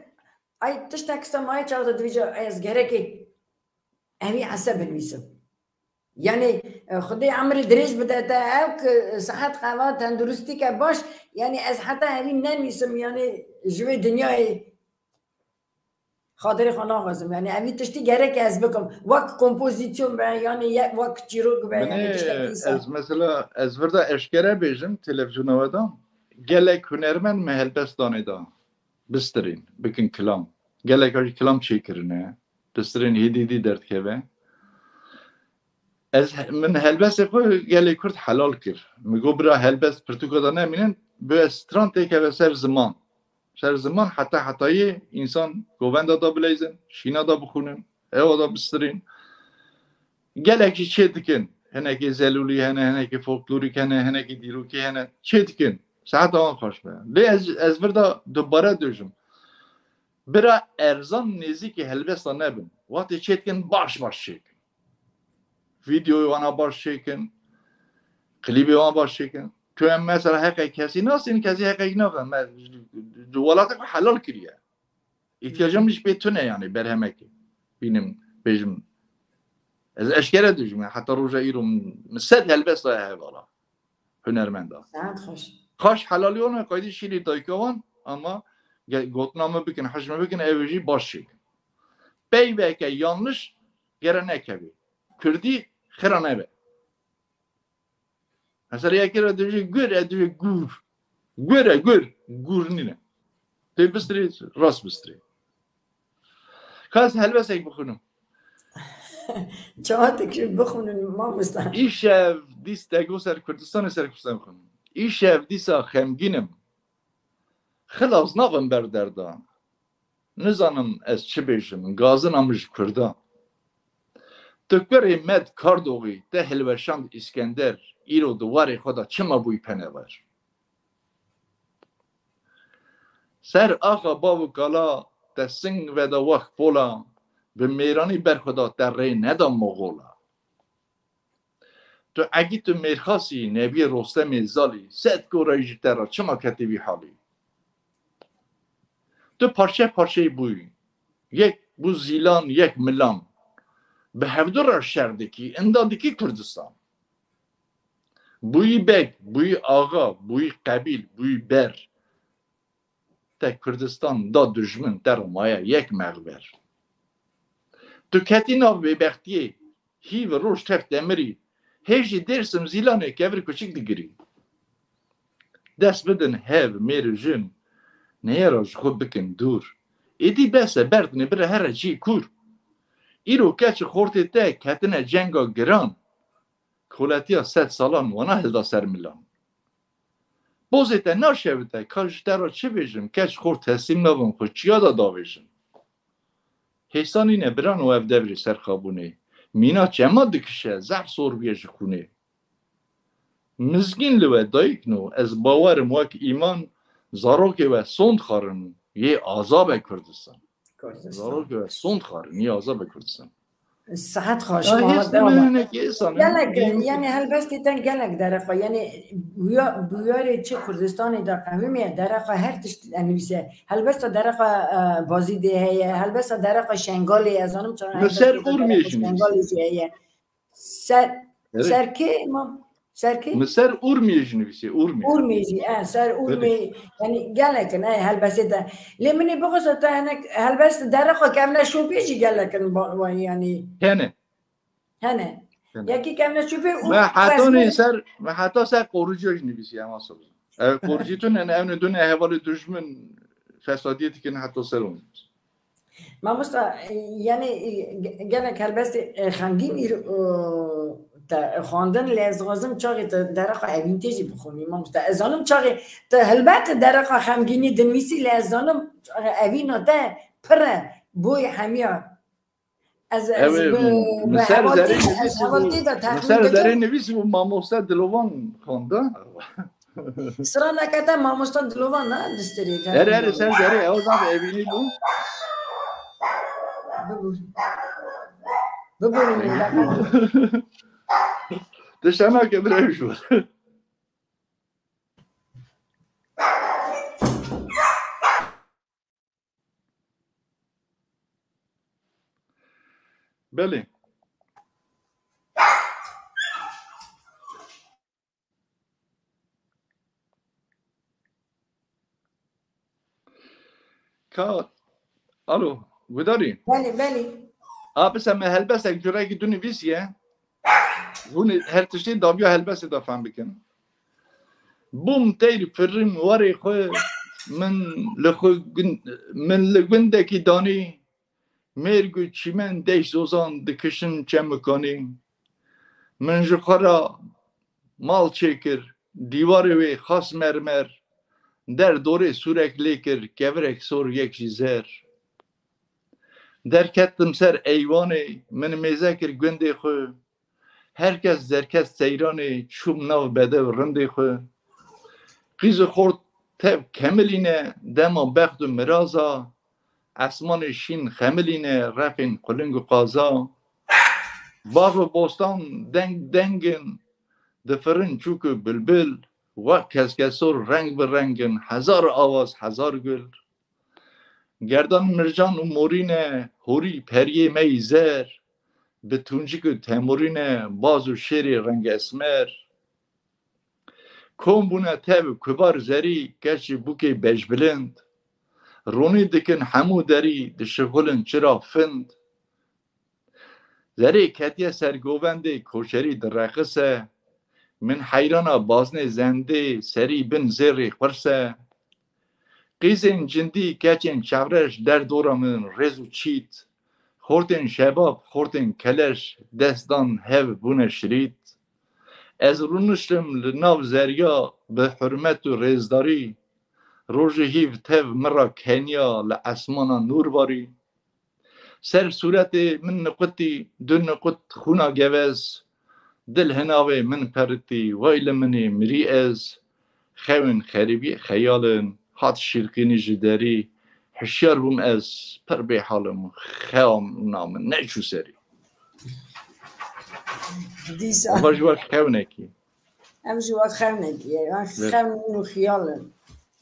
ay tiştek se maye çawa da divîca ez gerekê evî ese binivîsim. Yani, e, Xwedê emrê dirêj bide te, ew ki sihet qeva, tenduristî ke baş, yani ez heta evî nenivîsim, yani ji vê dinyayê xatirê xwe naxwazim. Yani evî tiştî gerek ez bikim. Wek kompozîsyon be, yani ye-, wek çîrok be, yani Binê, tiştekî se. Ez mesela, ez vir de eşkere bêjim, televîzyona we de gelek hunermend me helbest danê da. Bistirîn, bikin kilam. Gelek jî kilam çêkirine. Pistirên hêdî dî derdikeve. Ez he-, min helbestê xwe gelê Kurd helal kir. Min got, bira helbest pirtûka de nemînin, bi ez stran têkeve ser ziman. Ser ziman heta hetayê însan govenda da bileyzin, şîna da bixwînin, ewa da bistirîn. Gelek jî çê dikin. Hinekî zelûlî hene, hinekî folklorîk hene, hinekî dîrokî hene. Çê dikin. Saeta wan xweş be. Lê ez, ez vir de dubare dibêjim. Bira erzan nêzîkî helbesta nebin. Wextê çê dikin baş baş çê dikin. Vîdeoyê wana baş çêkin, klîbê wan baş çêkin. Tu em mesela heqek kesî nasîn, kesî heqek naxin. Me ji welatek xwe helal kiriye. Îhtiyacim ji pê tune yani berhemekê. Bînim, bêjim. Ez eşkere dijim, heta roja îro min sed helbesta hevala. Hunermenda. Saet xweş. Xaş helalî wana kaydî şîrî dayka wan, ama ge-, gotina min bikin, hej min bikin, ew jî baş çêkin. Peyveke yanlış gere nekevî. Kurdî xira nebe. Mesela yekê re dibêje gur, e dibêje gur. Gur e gur. Gur nîne. Tê bistirê, rast bistirê. Ka ez helbestek bixwînim. Çawa dikir bixwînin mamosta? Îşev dîs tego ser Kurdistanê ser Kurdistanê bixwînim. Îşev dîsa xemgîn im. Xilas nabim ber derdan. Nizanim ez çi bêjim, gazina min ji Kurdan. Tu kurê me di Kardoxî, te hilweşand Îskender, îro di warê xwe de çima bûyî penever? Ser axa bav û kala, te sing veda wext pola, bi mêranî ber xwe de te rê neda Moxola. Tu egî tu mêrxasî, nebiyê Rostemê Zalî, sed korayî ji te re çima ketî vî halî? Tu parçe parçeyî bûyî. Yek bû Zîlan, yek Milan. Bi hevdu re şer dikî, inda dikî Kurdistan. Bûyî beg, bûyî axa, bûyî qebîl, bûyî ber. Te Kurdistan da dijmin, te re maye yek mexber. Tu ketî nav bêbextiyê, hîv roj tev te mirî. Hê jî Dêrsim Zîlanê kevir kuçik digirî. Dest bidin hev, mêr û jin, neyara ji xwe bikin dûr. Êdî bes e, berdinê bire here cî kûr. Îro keç û xortê te ketine cenga giran. Koletiya sed salan wana hilda ser milan. Pozê te naşewite, ka ji te re çi bêjim, keç xort teslîm nabin, xwe çiya de davêjin. Hêsa nîne birano ev devrê serxabûnê. Mîna çema dikişe, zehf sor bûye ji xûnê. Mizgîn li we dayikno, ez bawer im wek îman, zarokê we sond xarin, yê aza be Kurdistan. Kurdistan. Zarokê we sond xarin, yê aza be Kurdistan. Sihet xweş, Ya, Muhammed, hêst devam e. Hinekî insan, Gelek, hinekî yani helbestê te gelek dereqa, yani buya-, buyarê çi Kurdistanê de qewimiye, dereqa her tişt enivîse. Helbesta dereqa, e, Bazîdê heye, helbesta dereqa Şengalê, ez zanim çawa Li ser helbesta Urmiyê dereqa jî nivîse. Şengalê jî heye. Ser, Evet. Ser kê, ma? Ser kê? Min ser Urmiyê jî nivîsê, Urmiye. Urmiyê jî, e, ser Urmiyê, yani gelek in, e, helbestê de. Lê min ê bixwesta te hinek helbest dereqa kevne şopê jî gelek in, ba-, ba-, yani. Hene. Hene. Hene. Yekî kevne şopê û Me heta resmî nê ser, me heta ser Qoruciya jî nivîsî, ema soz. Ev Qorucî tune ne, ev ne dune hevalê dujmin fesadiyê dikin heta ser û nivîs. Mamosta, e, yani, e, ge-, gelek helbestê, e, xemgîn îro, e, te xwendin, lê ez dixwazim çaxê te dereqa evîn tê jî bixwînî, mamosta. Ez zanim çaxê te helbet dereqa xemgînî dinivîsî, lê ez zanim çaxê evîna te pir e, boyê hemiya. Ez, ez Ew ê bi, min bi ser hevaltî, zerê ez nivîsî bû, hevaltî de min texmîn ser dikim. Zerê nivîsî bû, mamoste Dilovan xwenda. Sira nekete mamosta Dilovan, ne, distirê Her, her, texmîn ser dikim. Zerê, ew zaf evînî bû. Bibû. Bibû min de. Tiştana ke direwş bû. Belê. Ka, alo, gudarî? Belê, belê. A, pisa me helbestek curekî du nivîsiye. Hûn ê her tiştê dawiya helbestê de fehm bikin. Bûm teyr firrîm warê xwe, min li xwe gund-, min li gundekî danî, mêrg û çîmen, deşt zozan dikişin çemikanî. Min ji xwe re mal çêkir, dîwarê wê xas mermer, der dorê sûrek lê kir, kevirek sor yek jî zer. Derketim ser eywanê, min mêze kir gundê xwe. Her kes derket seyranê, çûm nav bedew rindê xwe. Qîz û xort tev kemilîne, dema bext û miraza, esmanê şîn xemilîne, refên quling û qaza. Bax û bostan deng deng in, difirin çûk û bilbil, wek keskesor reng bi reng in, hezar awaz, hezar gul. Gerdan mircan û morî ne, horî periyê me yî zer, bi tuncik û temurî ne, baz û şêrê reng esmer. Kom bûne tev kubar zerî, keçî bûkê bejbilind. Ronî dikin hemû derî, dişixulin çira find. Zerê ketiye ser govendê, koçerî direqise. Min heyrana baznê zendê, serî bin zêrê qurse. Qîzên cindî, keçên çevreş, derdora min rêz û çît. Xortên şebab, xortên keleş, dest dan hev bûne şirît. Ez rûniştim li nav zerya bi hurmet û rêzdarî. Rojê hîv tev min ra keniya, li esmana nûr barî. Ser sûretê min niqutî, du niqut xûna gevez. Dil hinavê min peritî, way li min ê mirî ez. Xewên xerîbî xeyal in, hat şîrkînî ji derî. Hişyar bûm ez, pir bêhal im, xewa min neçû serî. Dîsa. Ava ji we xewnekî. Ev ji we xewnekî ye. Yan xewn û xiyal in.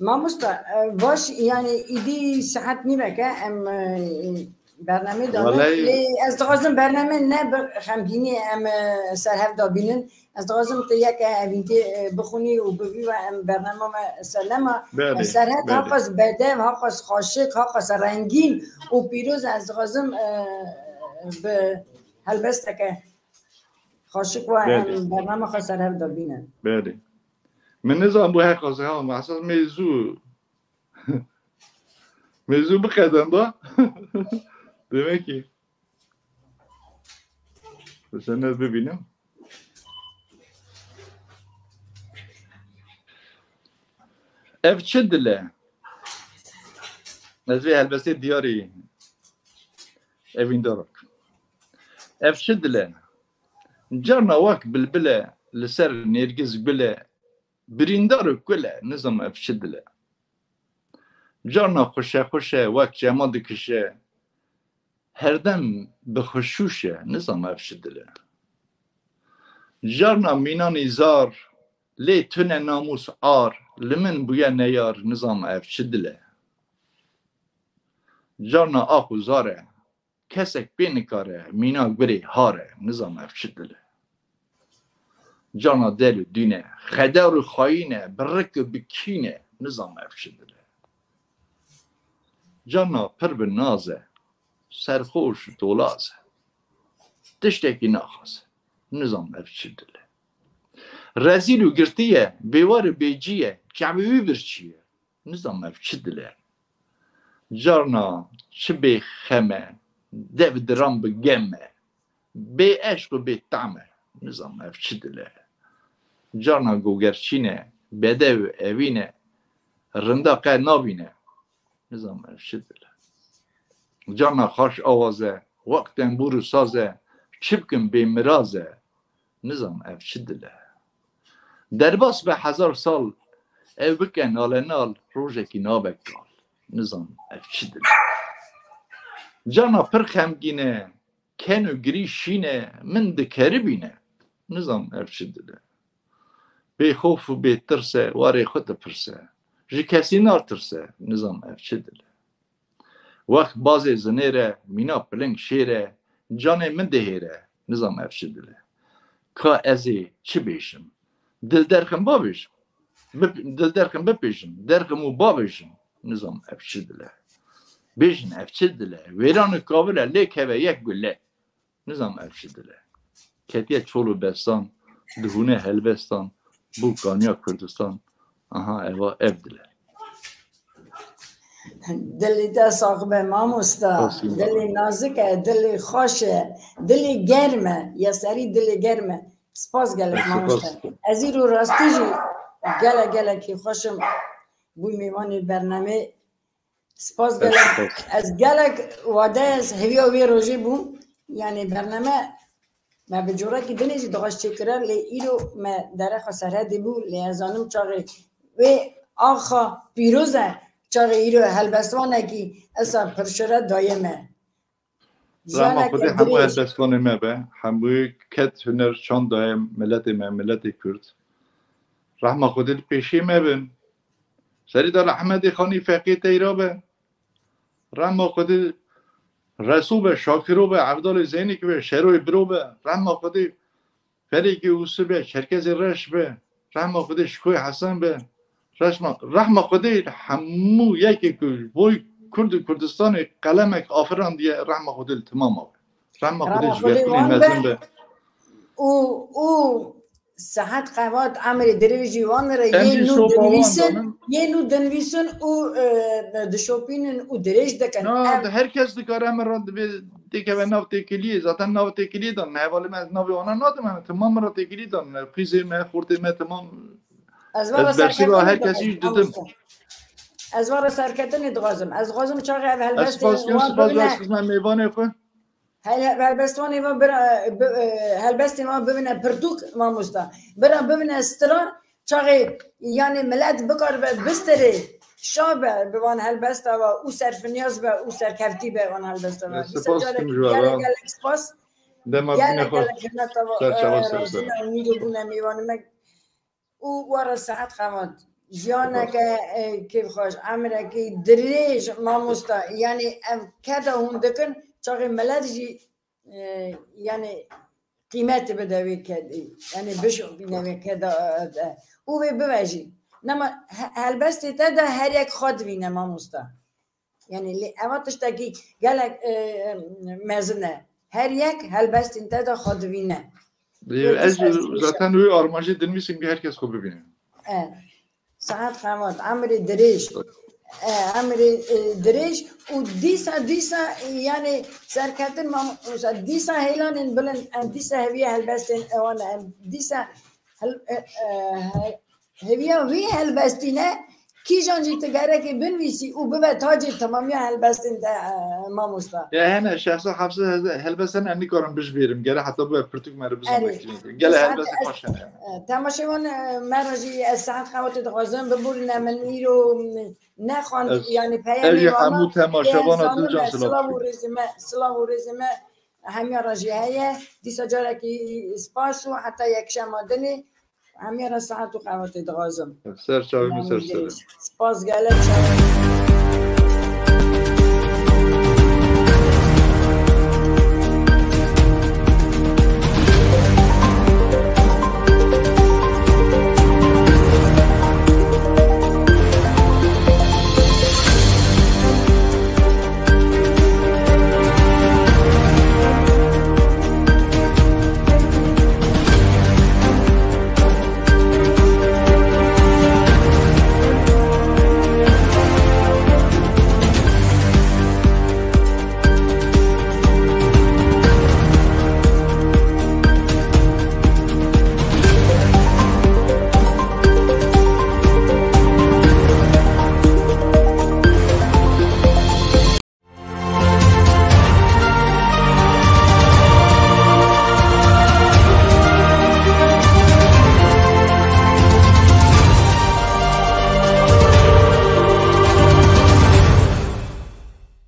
Mamosta, e, baş, yani, îdî saet nîvek e, em, e, bernameyê dane. Welay. Lê ez dixwazim bername ne bi xemgînî em, e, ser hev da bînin. Ez dixwazim tu yek evîntê, e, bixwînî û bi vî ve em bernama me ser nema. Belê, Serhet belê. Haqas bedev, haqas xaşik, haqas rengîn û pîroz e. Ez dixwazim, e, bi helbesteke xaşik ve Belê. Em bernama xwe ser hev de bînin. Belê. Min nizan bû her xwazim, ha, esas mêzû. Mêzû biqeden da. Demek ki. Sen ne bibînim. Ev çi dil e? Ez vê helbestê diyarî evîndarak. Ev çi dil e? Carna wek bilbil e, li ser nêrgiz gul e, birîndar û kul e, nizam ev çi dil e? Carna xweşe xweşe wek çema dikişe, herdem bi xweşûş e, nizam ev çi dil e? Carna mînan îzar, lê tune namûs ar, li min bûye neyar, nizam ev çi dil e? Carna ax û zar e, kesek pê nikare, mîna gurê har e, nizam ev çi dil e? Carna del û dîn e, xedar û xayîn e, bi rik û bi kîn e, nizam ev çi dil e? Carna pir bi naz e, serxoş û tolaz e. Tiştekî naxwaze, nizam ev çi dil e? Rezîl û girtî ye, bêwar û bêcî ye, çavê wî birçî ye, nizam ev çi dil e? Carna çi bê xem e, dev diran bi gem e, bê eşq û bê tam e, nizam ev çi dil e? Carna gogerçîn e, bedew û evîn e, rinda qe nabîne, nizam ev çi dil e? Carna xaş awaz e, wek tembûr û saz e, çi bikim bê miraz e, nizam ev çi dil e? Derbas be hezar sal, ew bike nalenal, rojekî nabe kal, nizam ev çi dil e? Carna pir xemgîn e, ken û girî şîn e, min dikeribîne, nizam ev çi dil e? Bê xof û bê tirs e, warê xwe dipirse, ji kesî natirse, nizam ev çi dil e? Wext bazê zinêr e, mîna piling şêr e, canê min dihêre, nizam ev çi dil e? Ka ez ê çi bêjim? Dil derxim bavêjim. Bip-, dil derxim bipêjim. Derxim û bavêjim. Nizam ev çi dil e? Bêjin ev çi dil e? Wêran û kavil e, lê keve yek gule. Nizam ev çi dil e. Ketiye çol û bestan, dihûne helbestan, bû kaniya Kurdistan. Aha, eva ev dil e. Dilê te sax be mamosta. Spas, dilê nazik e, dilê xweş e, dilê germ e. Ya serî dilê germ e. Spas gelek mamosta. Spas. Ez îro rastî jî gelek gelekî xweş im. Bû mêvanê bernamê. Spas gelek. Ez gelek wade ez hêviya wê rojê bûm. Yani bername me bi corekî dinê jî dixwest çêkira, lê îro me derexa Serhedê bû, lê ez zanim çaxê wê axa pîroz e, çaxê îro helbestvanekî esa pirşire daye me. Rehma Xwedê hemû helbestvanê me be, hemû ked huner çanda ye miletê me, miletê Kurd. Rehma Xwedê li pêşiyê me bin. Serî de li Ehmedê Xanî Feqê Teyra be. Rehma Xwedê Reso be, Şakiro be, Evdalê Zeynîk be, Şeroyê Biro be. Rehma Xwedê Ferekê Ûsû be, Çerkezê Reş be. Rehma Xwedê Şikoyê Hesen be. Rehma, rehma Xwedê hemû yekê ku ji bo Kurd û Kurdistanê qelemek afirandiye, rehma Xwedê li timama be. Rehma Xwedê ji Berxwînê mezin be. Û, û Sehet Qevat emrê dirêjî wan re yê nû dinvîsin, yê nû dinvîsin û e, dişopînin û dirêj dikin. Her kes dikare min re divê têkeve nav têkiliyê. Zaten nav têkiliyê dan. Hevalê me navê wana nadim, em timam min re têkilî dan. Qîzê me, xortê me timam. Ez vara serketinê didim. Ez vara serketinê dixwazim. Ez dixwazim çaxê ev helbestê wan bibine. Spas, spas, spas, mêvanê xwe. Helbestvanê me bira, helbestê me bibine pirtûk mamosta. Bira bibine stran, çaxê yani millet bikaribe bistirê, şa be bi van helbesta ve û serfinyaz be û serkeftî be van helbesta ve. Dîsa carek gelek gelek spas. Dema bine xweş. Ser çava ser ser. Mîro bûne mêvanê me. û were Sehet Xevat. Jiyaneke kêfxweş, emrekî dirêj mamosta. Yanî ev keda hûn dikin, çaxê milet jî e, yanî qîmet bide wê kedî. Yanî bişopîne wê keda e, û wê bivejî. Nema helbestê te de her yek xwe divîne mamosta. Yanî lê eva tiştekî gelek e, mezin e. Her yek helbestên te de xwe divîne. Ez zaten wê armancê dinivîsim ku her kes xwe bibîne. Saet Xevat, emrê dirêj. Emrê dirêj û dîsa dîsa yanî serketin ma dîsa hêlanên bilind em dîsa heviya helbestên ewan em dîsa Heviya wî helbestî ne, kîjan jî tu gerekê binivîsî û bibe tacê temamiya helbestên te mamosta. Ya hene şexsa hafsa helbest hene, em nikarin bijbêrim. Gere heta bibe pirtûk me re bizanbe kîjan. Gele helbestê xweş hene. Temaşevan me re jî ez Saet Xewatê dixwazim biborîne, min îro nexwend, yanî peyamê wana hemû temaşevana dilcan silav û rêzê me, silav û rêzê me hemiya re jî heye. Dîsa carekî spas û heta yekşema dinê. Hemiya re saet û qewetê dixwazim. Ser çavê min ser ser. Spas gelek.